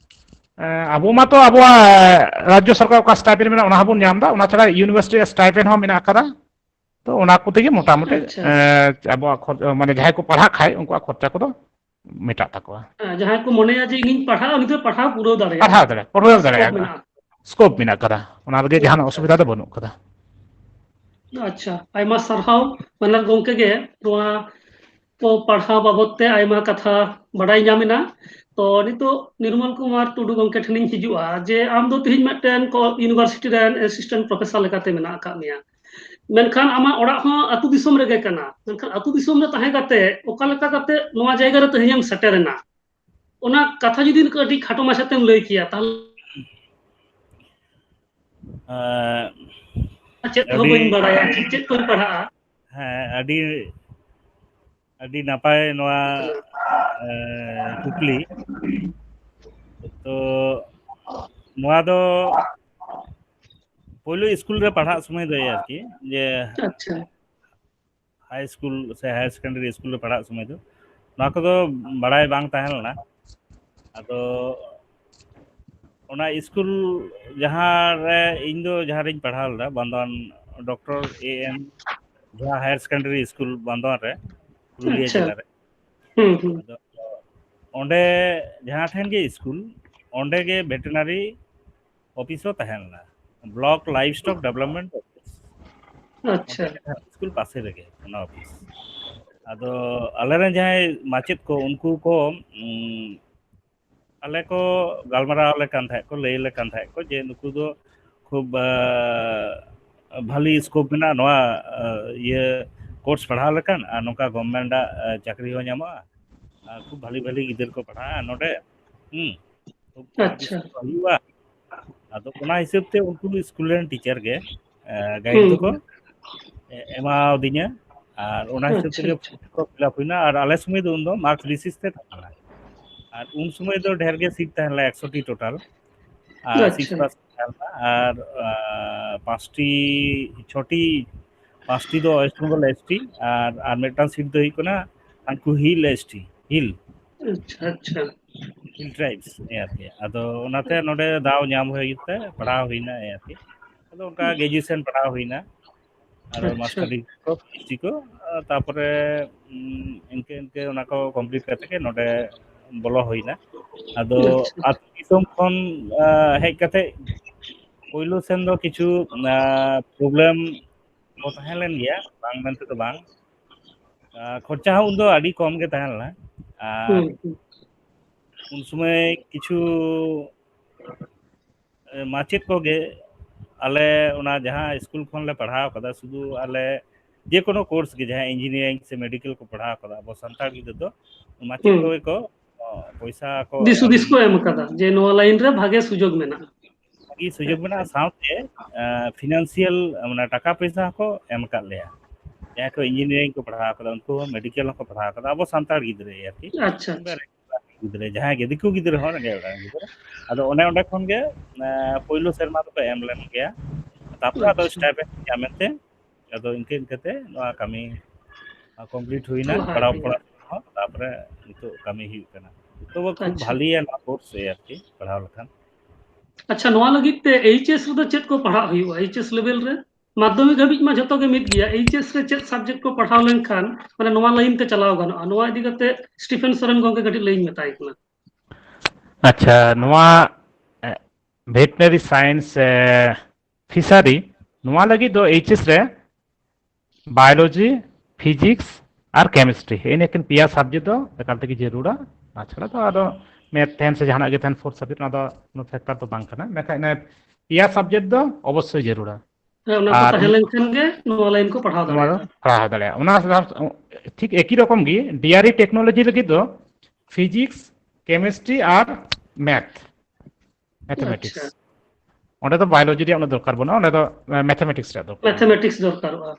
ᱮᱸ, ᱟᱵᱚ ᱢᱟᱛᱚ ᱟᱵᱚᱣᱟᱜ ᱨᱟᱡᱽᱡᱚ ᱥᱚᱨᱠᱟᱨ ᱚᱠᱟ stipend ᱢᱮᱱᱟᱜᱼᱟ, ᱚᱱᱟ ᱦᱚᱸᱵᱚᱱ ᱧᱟᱢ ᱮᱫᱟ᱾ ᱚᱱᱟ ᱪᱷᱟᱲᱟ university ᱨᱮᱭᱟᱜ stipend ᱦᱚᱸ ᱢᱮᱱᱟᱜ ᱟᱠᱟᱫᱟ᱾ ᱛᱚ, ᱚᱱᱟ ᱠᱚᱛᱮ ᱜᱮ ᱢᱚᱴᱟᱢᱩᱴᱤ, ᱟᱪᱪᱷᱟ᱾ ᱮᱸ, ᱟᱵᱚᱣᱟᱜ ᱠᱷᱚᱨ-, ᱢᱟᱱᱮ, ᱡᱟᱦᱟᱸᱭ ᱠᱚ ᱯᱟᱲᱦᱟᱜ ᱠᱷᱟᱡ, ᱩᱱᱠᱩᱣᱟᱜ ᱠᱷᱚᱨᱪᱟ ᱠᱚᱫᱚ ᱢᱮᱴᱟᱜ ᱛᱟᱠᱚᱣᱟ᱾ ᱦᱮᱸ, ᱡᱟᱦᱟᱸᱭ ᱠᱚ ᱢᱚᱱᱮᱭᱟ ᱡᱮ ᱤᱧᱤᱧ ᱯᱟᱲᱦᱟᱜᱼᱟ, ᱩᱱᱤ ᱫᱚ ᱯᱟᱲᱦᱟᱣ ᱯᱩᱨᱟᱹᱣ ᱫᱟᱲᱮᱭᱟᱜᱼᱟ᱾ ᱯᱟᱲᱦᱟᱣ ᱫᱟᱲᱮᱭᱟᱜᱼᱟ, ᱯᱩᱨᱟᱹᱣ ᱚᱱᱟ scope ᱫᱟᱲᱮᱭᱟᱜᱼᱟ᱾ ᱢᱮᱱᱟᱜᱼᱟ᱾ Scope ᱢᱮᱱᱟᱜ ᱟᱠᱟᱫᱟ, ᱚᱱᱟ ᱨᱮᱜᱮ ᱡᱟᱦᱟᱱᱟᱜ ᱚᱥᱩᱵᱤᱫᱷᱟ ᱫᱚ ᱵᱟᱹᱱᱩᱜ ᱟᱠᱟᱫᱟ᱾ ᱟᱪᱪᱷᱟ, ᱟᱭᱢᱟ ᱥᱟᱨᱦᱟᱣ ᱵᱟᱱᱟᱨ ᱜᱚᱢᱠᱮ ᱜᱮ ᱱᱚᱣᱟ ᱠᱚ ᱯᱟᱲᱦᱟᱣ ᱵᱟᱵᱚᱫ ᱛᱮ ᱟᱭᱢᱟ ᱠᱟᱛᱷᱟ ᱵᱟᱰᱟᱭ ᱧᱟᱢ ᱮᱱᱟ᱾ ᱛᱚ, ᱱᱤᱛᱚᱜ ᱱᱤᱨᱢᱚᱞ ᱠᱩᱢᱟᱨ ᱴᱩᱰᱩ ᱜᱚᱢᱠᱮ ᱴᱷᱮᱱᱤᱧ ᱦᱤᱡᱩᱜᱼᱟ ᱡᱮ ᱟᱢ ᱫᱚ ᱛᱮᱦᱮᱧ ᱢᱤᱫᱴᱮᱱ ᱠᱚ-, university ᱨᱮᱱ assistant professor ᱞᱮᱠᱟᱛᱮ ᱢᱮᱱᱟᱜ ᱟᱠᱟᱫ ᱢᱮᱭᱟ, ᱢᱮᱱᱠᱷᱟᱱ ᱟᱢᱟᱜ ᱚᱲᱟᱜ ᱦᱚᱸ ᱟᱹᱛᱩ ᱫᱤᱥᱚᱢ ᱨᱮᱜᱮ ᱠᱟᱱᱟ, ᱢᱮᱱᱠᱷᱟᱱ ᱟᱹᱛᱩ ᱫᱤᱥᱚᱢ ᱨᱮ ᱛᱟᱦᱮᱸ ᱠᱟᱛᱮ ᱚᱠᱟ ᱞᱮᱠᱟ ᱠᱟᱛᱮ ᱱᱚᱣᱟ ᱡᱟᱭᱜᱟ ᱨᱮ ᱛᱮᱦᱮᱧᱮᱢ ᱥᱮᱴᱮᱨ ᱮᱱᱟ? ᱚᱱᱟ ᱠᱟᱛᱷᱟ ᱡᱩᱫᱤ ᱠᱟᱹᱴᱤᱡ ᱠᱷᱟᱴᱚ ᱢᱟᱪᱷᱟᱛᱮᱢ ᱞᱟᱹᱭ ᱠᱮᱭᱟ, ᱛᱟᱦᱞᱮ᱾ ᱟᱨ ᱪᱮᱫ ᱦᱚᱸ ᱟᱹᱰᱤ ᱵᱟᱹᱧ ᱵᱟᱲᱟᱭᱟ, ᱪᱮᱫ, ᱪᱮᱫ ᱠᱚᱧ ᱯᱟᱲᱦᱟᱜᱼᱟ? ᱦᱮᱸ, ᱟᱹᱰᱤ, ᱟᱹᱰᱤ ᱱᱟᱯᱟᱭ ᱱᱚᱣᱟ, ᱮᱸ, ᱠᱩᱠᱞᱤ᱾ ᱛᱚ, ᱱᱚᱣᱟ ᱫᱚ ᱯᱳᱭᱞᱳ ᱥᱠᱩᱞ ᱨᱮ ᱯᱟᱲᱦᱟᱜ ᱥᱚᱢᱚᱭ ᱫᱚ ᱟᱨᱠᱤ, ᱡᱮ ᱟᱪᱪᱷᱟ᱾ ᱦᱟᱭ ᱥᱠᱩᱞ ᱥᱮ ᱦᱟᱭᱟᱨ ᱥᱮᱠᱮᱱᱰᱟᱨᱤ ᱥᱠᱩᱞ ᱨᱮ ᱯᱟᱲᱦᱟᱜ ᱥᱚᱢᱚᱭ ᱫᱚ ᱱᱚᱣᱟ ᱠᱚᱫᱚ ᱵᱟᱲᱟᱭ ᱵᱟᱝ ᱛᱟᱦᱮᱸ ᱞᱮᱱᱟ᱾ ᱟᱫᱚ ᱚᱱᱟ ᱥᱠᱩᱞ ᱡᱟᱦᱟᱸ ᱨᱮ ᱤᱧ ᱫᱚ ᱡᱟᱦᱟᱸ ᱨᱤᱧ ᱯᱟᱲᱦᱟᱣ ᱞᱮᱫᱟ, ᱵᱟᱱᱫᱚᱣᱟᱱ ᱰᱚᱠᱴᱚᱨ ᱮ ᱮᱢ ᱡᱟᱦᱟᱸ ᱦᱟᱭᱟᱨ ᱥᱮᱠᱮᱱᱰᱟᱨᱤ ᱥᱠᱩᱞ ᱵᱟᱱᱫᱚᱣᱟᱱ ᱨᱮ, ᱯᱩᱨᱩᱞᱤᱭᱟᱹ ᱟᱪᱪᱷᱟ᱾ ᱡᱮᱞᱟ ᱨᱮ᱾ ᱦᱩᱸ, ᱦᱩᱸ᱾ ᱟᱫᱚ ᱚᱸᱰᱮ ᱡᱟᱦᱟᱸ ᱴᱷᱮᱱ ᱜᱮ ᱥᱠᱩᱞ, ᱚᱸᱰᱮ ᱜᱮ ᱵᱷᱮᱴᱮᱱᱟᱨᱤ ᱚᱯᱷᱤᱥ ᱦᱚᱸ ᱛᱟᱦᱮᱸ ᱞᱮᱱᱟ, block live stock development office. ᱟᱪᱪᱷᱟ᱾ ᱚᱸᱰᱮ ᱜᱮ ᱛᱟᱦᱮᱸ, ᱥᱠᱩᱞ ᱯᱟᱥᱮ ᱨᱮᱜᱮ ᱚᱱᱟ ᱚᱯᱷᱤᱥ᱾ ᱟᱫᱚ ᱟᱞᱮᱨᱮᱱ ᱡᱟᱦᱟᱸᱭ ᱢᱟᱪᱮᱫ ᱠᱚ, ᱩᱱᱠᱩ ᱠᱚ, ᱩᱸ, ᱟᱞᱮ ᱠᱚ ᱜᱟᱞᱢᱟᱨᱟᱣ ᱟᱞᱮ ᱠᱟᱱ ᱛᱟᱦᱮᱸᱫ ᱠᱚ, ᱞᱟᱹᱭ ᱟᱞᱮ ᱠᱟᱱ ᱛᱟᱦᱮᱸᱫ ᱠᱚ ᱡᱮ ᱱᱩᱠᱩ ᱫᱚ ᱠᱷᱩᱵ, ᱟ, ᱵᱷᱟᱞᱤ ᱥᱠᱳᱯ ᱢᱮᱱᱟᱜᱼᱟ ᱱᱚᱣᱟ, ᱟ, ᱤᱭᱟᱹ ᱠᱳᱨᱥ ᱯᱟᱲᱦᱟᱣ ᱞᱮᱠᱟᱱ, ᱟᱨ ᱱᱚᱝᱠᱟ ᱜᱚᱵᱷᱢᱮᱱᱴ ᱟᱜ, ᱟ, ᱪᱟᱹᱠᱨᱤ ᱦᱚᱸ ᱧᱟᱢᱚᱜᱼᱟ, ᱟᱨ ᱠᱷᱩᱵ ᱵᱷᱟᱞᱤ ᱵᱷᱟᱞᱤ ᱜᱤᱫᱟᱹᱨ ᱠᱚ ᱯᱟᱲᱦᱟᱜᱼᱟ ᱱᱚᱰᱮ᱾ ᱦᱩᱸ, ᱠᱷᱩᱵ ᱟᱪᱪᱷᱟ᱾ ᱦᱩᱭᱩᱜᱼᱟ᱾ ᱟᱫᱚ ᱚᱱᱟ ᱦᱤᱥᱟᱹᱵ ᱛᱮ ᱩᱱᱠᱩ ᱥᱠᱩᱞ ᱨᱮᱱ ᱴᱤᱪᱟᱨ ᱜᱮ, ᱟ, ᱜᱟᱭᱤᱰ ᱦᱩᱸ, ᱫᱚᱠᱚ ᱦᱩᱸ᱾ ᱮ-, ᱮᱢᱟᱣᱟᱫᱤᱧᱟ᱾ ᱟᱨ ᱚᱱᱟ ᱦᱤᱥᱟᱹᱵ ᱟᱪᱪᱷᱟ, ᱛᱮᱜᱮ ᱟᱪᱪᱷᱟ᱾ ᱯᱷᱚᱨᱢ ᱠᱚ ᱯᱷᱤᱞᱟᱯ ᱦᱩᱭᱱᱟ᱾ ᱟᱨ ᱟᱞᱮ ᱥᱚᱢᱚᱭ ᱫᱚ ᱩᱱᱫᱚ ᱢᱟᱨᱠᱥ ᱵᱮᱥᱤᱥ ᱛᱮ ᱛᱟᱦᱮᱸ ᱠᱟᱱᱟ᱾ ᱟᱨ ᱩᱱ ᱥᱚᱢᱚᱭ ᱫᱚ ᱰᱷᱮᱨ ᱜᱮ ᱥᱤᱴ ᱛᱟᱦᱮᱸ ᱞᱮᱱᱟ, ᱮᱠᱥᱚ ᱴᱤ ᱴᱳᱴᱟᱞ᱾ ᱟᱨ ᱥᱤᱴ ᱟᱪᱪᱷᱟ᱾ ᱯᱟᱥ ᱛᱟᱦᱮᱸ ᱞᱮᱱᱟ᱾ ᱟᱨ, ᱟ, ᱯᱟᱸᱪᱴᱤ, ᱪᱷᱚᱴᱤ, ᱯᱟᱸᱪᱴᱤ ᱫᱚ ᱳᱭᱮᱥᱴ ᱵᱮᱝᱜᱚᱞ ᱮᱥ ᱴᱤ, ᱟᱨ, ᱟᱨ ᱢᱤᱫᱴᱟᱝ ᱥᱤᱴ ᱫᱚ ᱦᱩᱭᱩᱜ ᱠᱟᱱᱟ ᱦᱟᱱᱠᱩ ᱦᱤᱞ ᱮᱥ ᱴᱤ, ᱦᱤᱞ᱾ ᱟᱪᱪᱷᱟ, ᱟᱪᱪᱷᱟ᱾ ᱦᱤᱞ ᱴᱨᱟᱭᱤᱵᱥ, ᱮᱭ ᱟᱨᱠᱤ᱾ ᱟᱫᱚ ᱚᱱᱟᱛᱮ ᱱᱚᱰᱮ ᱫᱟᱣ ᱧᱟᱢ ᱦᱩᱭ ᱛᱮ ᱯᱟᱲᱦᱟᱣ ᱦᱩᱭᱱᱟ, ᱮᱭ ᱟᱨᱠᱤ᱾ ᱟᱫᱚ ᱚᱱᱠᱟ ᱜᱨᱮᱡᱩᱭᱮᱥᱚᱱ ᱯᱟᱲᱦᱟᱣ ᱦᱩᱭᱱᱟ᱾ ᱟᱫᱚ ᱟᱪᱪᱷᱟ᱾ ᱢᱟᱥᱴᱟᱨ ᱰᱤᱜᱽᱨᱤ ᱠᱚ, ᱯᱤ ᱮᱭᱤᱪ ᱰᱤ ᱠᱚ, ᱟ, ᱛᱟᱯᱚᱨᱮ, ᱩᱸ, ᱤᱱᱠᱟᱹ ᱤᱱᱠᱟᱹ ᱚᱱᱟ ᱠᱚ ᱠᱚᱢᱯᱞᱤᱴ ᱠᱟᱛᱮ ᱜᱮ ᱱᱚᱰᱮ ᱵᱚᱞᱚ ᱦᱩᱭᱱᱟ᱾ ᱟᱫᱚ ᱟᱪᱪᱷᱟ᱾ ᱟᱹᱛᱩ ᱫᱤᱥᱚᱢ ᱠᱷᱚᱱ, ᱟ, ᱦᱮᱡ ᱠᱟᱛᱮ ᱯᱳᱭᱞᱳ ᱥᱮᱱ ᱫᱚ ᱠᱤᱪᱷᱩ, ᱟ, ᱯᱨᱚᱵᱞᱮᱢ ᱠᱚ ᱛᱟᱦᱮᱸ ᱞᱮᱱ ᱜᱮᱭᱟ, ᱵᱟᱝ ᱢᱮᱱᱛᱮ ᱫᱚ ᱵᱟᱝ᱾ ᱟ, ᱠᱷᱚᱨᱪᱟ ᱦᱚᱸ ᱩᱱᱫᱚ ᱟᱹᱰᱤ ᱠᱚᱢ ᱜᱮ ᱛᱟᱦᱮᱸ ᱞᱮᱱᱟ᱾ ᱟᱨ ᱦᱩᱸ, ᱦᱩᱸ᱾ ᱩᱱ ᱥᱚᱢᱚᱭ ᱠᱤᱪᱷᱩ, ᱮ, ᱢᱟᱪᱮᱫ ᱠᱚᱜᱮ ᱟᱞᱮ ᱚᱱᱟ ᱡᱟᱦᱟᱸ ᱥᱠᱩᱞ ᱠᱷᱚᱱ ᱞᱮ ᱯᱟᱲᱦᱟᱣ ᱠᱟᱫᱟ, ᱥᱩᱫᱷᱩ ᱟᱞᱮ ᱡᱮᱠᱳᱱᱳ ᱠᱳᱨᱥ ᱜᱮ, ᱡᱟᱦᱟᱸ ᱤᱧᱡᱤᱱᱤᱭᱟᱨᱤᱝ ᱥᱮ ᱢᱮᱰᱤᱠᱮᱞ ᱠᱚ ᱯᱟᱲᱦᱟᱣ ᱠᱟᱫᱟ, ᱟᱵᱚ ᱥᱟᱱᱛᱟᱲ ᱜᱤᱫᱽᱨᱟᱹ ᱫᱚ ᱢᱟᱪᱮᱫ ᱦᱩᱸ᱾ ᱠᱚᱜᱮ ᱠᱚ, ᱚ, ᱯᱚᱭᱥᱟ ᱠᱚ ᱫᱤᱥ ᱮᱢ ᱦᱩᱫᱤᱥ ᱠᱚ ᱮᱢ ᱠᱟᱫᱟ ᱡᱮ ᱱᱚᱣᱟ ᱞᱟᱭᱤᱱ ᱨᱮ ᱵᱷᱟᱜᱮ ᱥᱩᱡᱳᱜᱽ ᱢᱮᱱᱟᱜᱼᱟ᱾ ᱥᱩᱡᱳᱜᱽ ᱢᱮᱱᱟᱜᱼᱟ, ᱥᱟᱶᱛᱮ ᱯᱷᱤᱱᱟᱱᱥᱤᱭᱟᱞ, ᱢᱟᱱᱮ ᱴᱟᱠᱟ ᱯᱚᱭᱥᱟ ᱦᱚᱸᱠᱚ ᱮᱢ ᱟᱠᱟᱫ ᱞᱮᱭᱟ᱾ ᱡᱟᱦᱟᱸᱭ ᱠᱚ ᱤᱧᱡᱤᱱᱤᱭᱟᱨᱤᱝ ᱠᱚ ᱯᱟᱲᱦᱟᱣ ᱠᱟᱫᱟ, ᱩᱱᱠᱩ ᱦᱚᱸ ᱢᱮᱰᱤᱠᱮᱞ ᱦᱚᱸᱠᱚ ᱯᱟᱲᱦᱟᱣ ᱠᱟᱫᱟ, ᱟᱵᱚ ᱥᱟᱱᱛᱟᱲ ᱜᱤᱫᱽᱨᱟᱹ ᱟᱨᱠᱤ᱾ ᱟᱪᱪᱷᱟ, ᱟᱪᱪᱷᱟ᱾ ᱜᱤᱫᱽᱨᱟᱹ ᱡᱟᱦᱟᱸᱭ ᱜᱮ ᱫᱤᱠᱩ ᱜᱤᱫᱽᱨᱟᱹ ᱦᱚᱸ ᱨᱮᱸᱜᱮᱡ ᱚᱲᱟᱜ ᱨᱮᱱ ᱜᱤᱫᱽᱨᱟᱹ᱾ ᱟᱫᱚ ᱚᱱᱮ ᱚᱸᱰᱮ ᱠᱷᱚᱱ ᱜᱮ ᱯᱳᱭᱞᱳ ᱥᱮᱨᱢᱟ ᱫᱚᱠᱚ ᱮᱢ ᱞᱮᱱ ᱜᱮᱭᱟ, ᱛᱟᱨᱯᱚᱨᱮ ᱟᱫᱚ ᱟᱪᱪᱷᱟ᱾ ᱥᱴᱟᱭᱯᱮᱱᱰ ᱧᱟᱢᱮᱱ ᱛᱮ ᱟᱫᱚ ᱤᱱᱠᱟᱹ ᱤᱱᱠᱟᱹᱛᱮ ᱱᱚᱣᱟ ᱠᱟᱹᱢᱤ ᱠᱚᱢᱯᱞᱤᱴ ᱦᱩᱭᱱᱟ, ᱯᱟᱲᱦᱟᱣ ᱯᱟᱲᱦᱟᱣ ᱦᱩᱭᱱᱟ᱾ ᱯᱟᱲᱦᱟᱣ ᱦᱚᱸ, ᱛᱟᱨᱯᱚᱨᱮ ᱱᱤᱛᱚᱜ ᱠᱟᱹᱢᱤ ᱦᱩᱭᱩᱜ ᱠᱟᱱᱟ᱾ ᱛᱚᱵᱮ ᱠᱷᱩᱵ ᱟᱪᱪᱷᱟ᱾ ᱵᱷᱟᱞᱤᱭᱟ ᱱᱚᱣᱟ ᱠᱳᱨᱥ ᱨᱮ ᱟᱨᱠᱤ ᱯᱟᱲᱦᱟᱣ ᱞᱮᱠᱷᱟᱱ᱾ ᱟᱪᱪᱷᱟ, ᱱᱚᱣᱟ ᱞᱟᱹᱜᱤᱫ ᱛᱮ ᱮᱭᱤᱪ ᱮᱥ ᱨᱮᱫᱚ ᱪᱮᱫ ᱠᱚ ᱯᱟᱲᱦᱟᱜ ᱦᱩᱭᱩᱜᱼᱟ? ᱮᱭᱤᱪ ᱮᱥ ᱞᱮᱵᱮᱞ ᱨᱮ ᱢᱟᱫᱽᱫᱷᱚᱢᱤᱠ ᱦᱟᱹᱵᱤᱡ ᱢᱟ ᱡᱷᱚᱛᱚ ᱜᱮ ᱢᱤᱫ ᱜᱮᱭᱟ, ᱮᱭᱤᱪ ᱮᱥ ᱨᱮ ᱪᱮᱫ ᱥᱟᱵᱡᱮᱠᱴ ᱠᱚ ᱯᱟᱲᱦᱟᱣ ᱞᱮᱱᱠᱷᱟᱱ ᱢᱟᱱᱮ ᱱᱚᱣᱟ ᱞᱟᱭᱤᱱ ᱛᱮ ᱪᱟᱞᱟᱣ ᱜᱟᱱᱚᱜᱼᱟ? ᱱᱚᱣᱟ ᱤᱫᱤ ᱠᱟᱛᱮ ᱥᱴᱤᱯᱷᱮᱱ ᱥᱚᱨᱮᱱ ᱜᱚᱢᱠᱮ ᱠᱟᱹᱴᱤᱡ ᱞᱟᱹᱭᱤᱧ ᱢᱮᱛᱟᱭ ᱠᱟᱱᱟ᱾ ᱟᱪᱪᱷᱟ, ᱱᱚᱣᱟ ᱵᱷᱮᱴᱱᱟᱨᱤ ᱥᱟᱭᱮᱱᱥ ᱥᱮ ᱯᱷᱤᱥᱟᱨᱤ, ᱱᱚᱣᱟ ᱞᱟᱹᱜᱤᱫ ᱫᱚ ᱮᱭᱤᱪ ᱮᱥ ᱨᱮ ᱵᱟᱭᱳᱞᱚᱡᱤ, ᱯᱷᱤᱡᱤᱠᱥ ᱟᱨ ᱠᱮᱢᱤᱥᱴᱨᱤ, ᱦᱮᱸ, ᱱᱤᱭᱟᱹᱠᱤᱱ ᱯᱮᱭᱟ ᱥᱟᱵᱡᱮᱠᱴ ᱫᱚ ᱮᱠᱟᱞ ᱛᱮᱜᱮ ᱡᱟᱹᱨᱩᱲᱟ᱾ ᱛᱟᱪᱷᱟᱲᱟ ᱫᱚ ᱟᱫᱚ ᱢᱮᱛᱷ ᱛᱟᱦᱮᱱ ᱥᱮ ᱡᱟᱦᱟᱱᱟᱜ ᱜᱮ ᱛᱟᱦᱮᱱ, ᱯᱷᱳᱨᱛᱷ ᱥᱟᱵᱡᱮᱠᱴ, ᱚᱱᱟ ᱫᱚ ᱠᱳᱱᱳ ᱯᱷᱮᱠᱴᱟᱨ ᱫᱚ ᱵᱟᱝ ᱠᱟᱱᱟ᱾ ᱢᱮᱱᱠᱷᱟᱱ ᱤᱱᱟᱹ ᱯᱮᱭᱟ ᱥᱟᱵᱡᱮᱠᱴ ᱫᱚ ᱚᱵᱚᱥᱥᱳᱭ ᱡᱟᱹᱨᱩᱲᱟ᱾ ᱦᱮᱸ, ᱚᱱᱟ ᱠᱚ ᱟᱨ ᱛᱟᱦᱮᱸ ᱚᱱ- ᱞᱮᱱᱠᱷᱟᱱ ᱜᱮ ᱱᱚᱣᱟ ᱞᱟᱭᱤᱱ ᱠᱚ ᱯᱟᱲᱦᱟᱣ ᱱᱚᱣᱟ ᱫᱚ ᱫᱟᱲᱮᱭᱟᱜᱼᱟ᱾ ᱯᱟᱲᱦᱟᱣ ᱫᱟᱲᱮᱭᱟᱜᱼᱟ᱾ ᱚᱱᱟ ᱥᱟᱶ-, ᱴᱷᱤᱠ ᱮᱠᱤ ᱨᱚᱠᱚᱢ ᱜᱮ ᱰᱤᱟᱨᱤ ᱴᱮᱠᱱᱳᱞᱚᱡᱤ ᱞᱟᱹᱜᱤᱫ ᱫᱚ ᱯᱷᱤᱡᱤᱠᱥ, ᱠᱮᱢᱤᱥᱴᱨᱤ ᱟᱨ ᱢᱮᱛᱷ, ᱢᱮᱛᱷᱮᱢᱮᱴᱤᱠᱥ᱾ ᱟᱪᱪᱷᱟ᱾ ᱚᱸᱰᱮ ᱫᱚ ᱵᱟᱭᱳᱞᱚᱡᱤ ᱨᱮᱭᱟᱜ ᱩᱱᱟᱹᱜ ᱫᱚᱨᱠᱟᱨ ᱵᱟᱹᱱᱩᱜᱼᱟ, ᱚᱸᱰᱮ ᱫᱚ ᱢᱮᱛᱷᱮᱢᱮᱴᱤᱠᱥ ᱨᱮᱭᱟᱜ ᱫᱚᱨᱠᱟᱨ ᱢᱮᱱᱟᱜᱼᱟ᱾ ᱢᱮᱛᱷᱮᱢᱮᱴᱤᱠᱥ ᱫᱚᱨᱠᱟᱨᱚᱜᱼᱟ᱾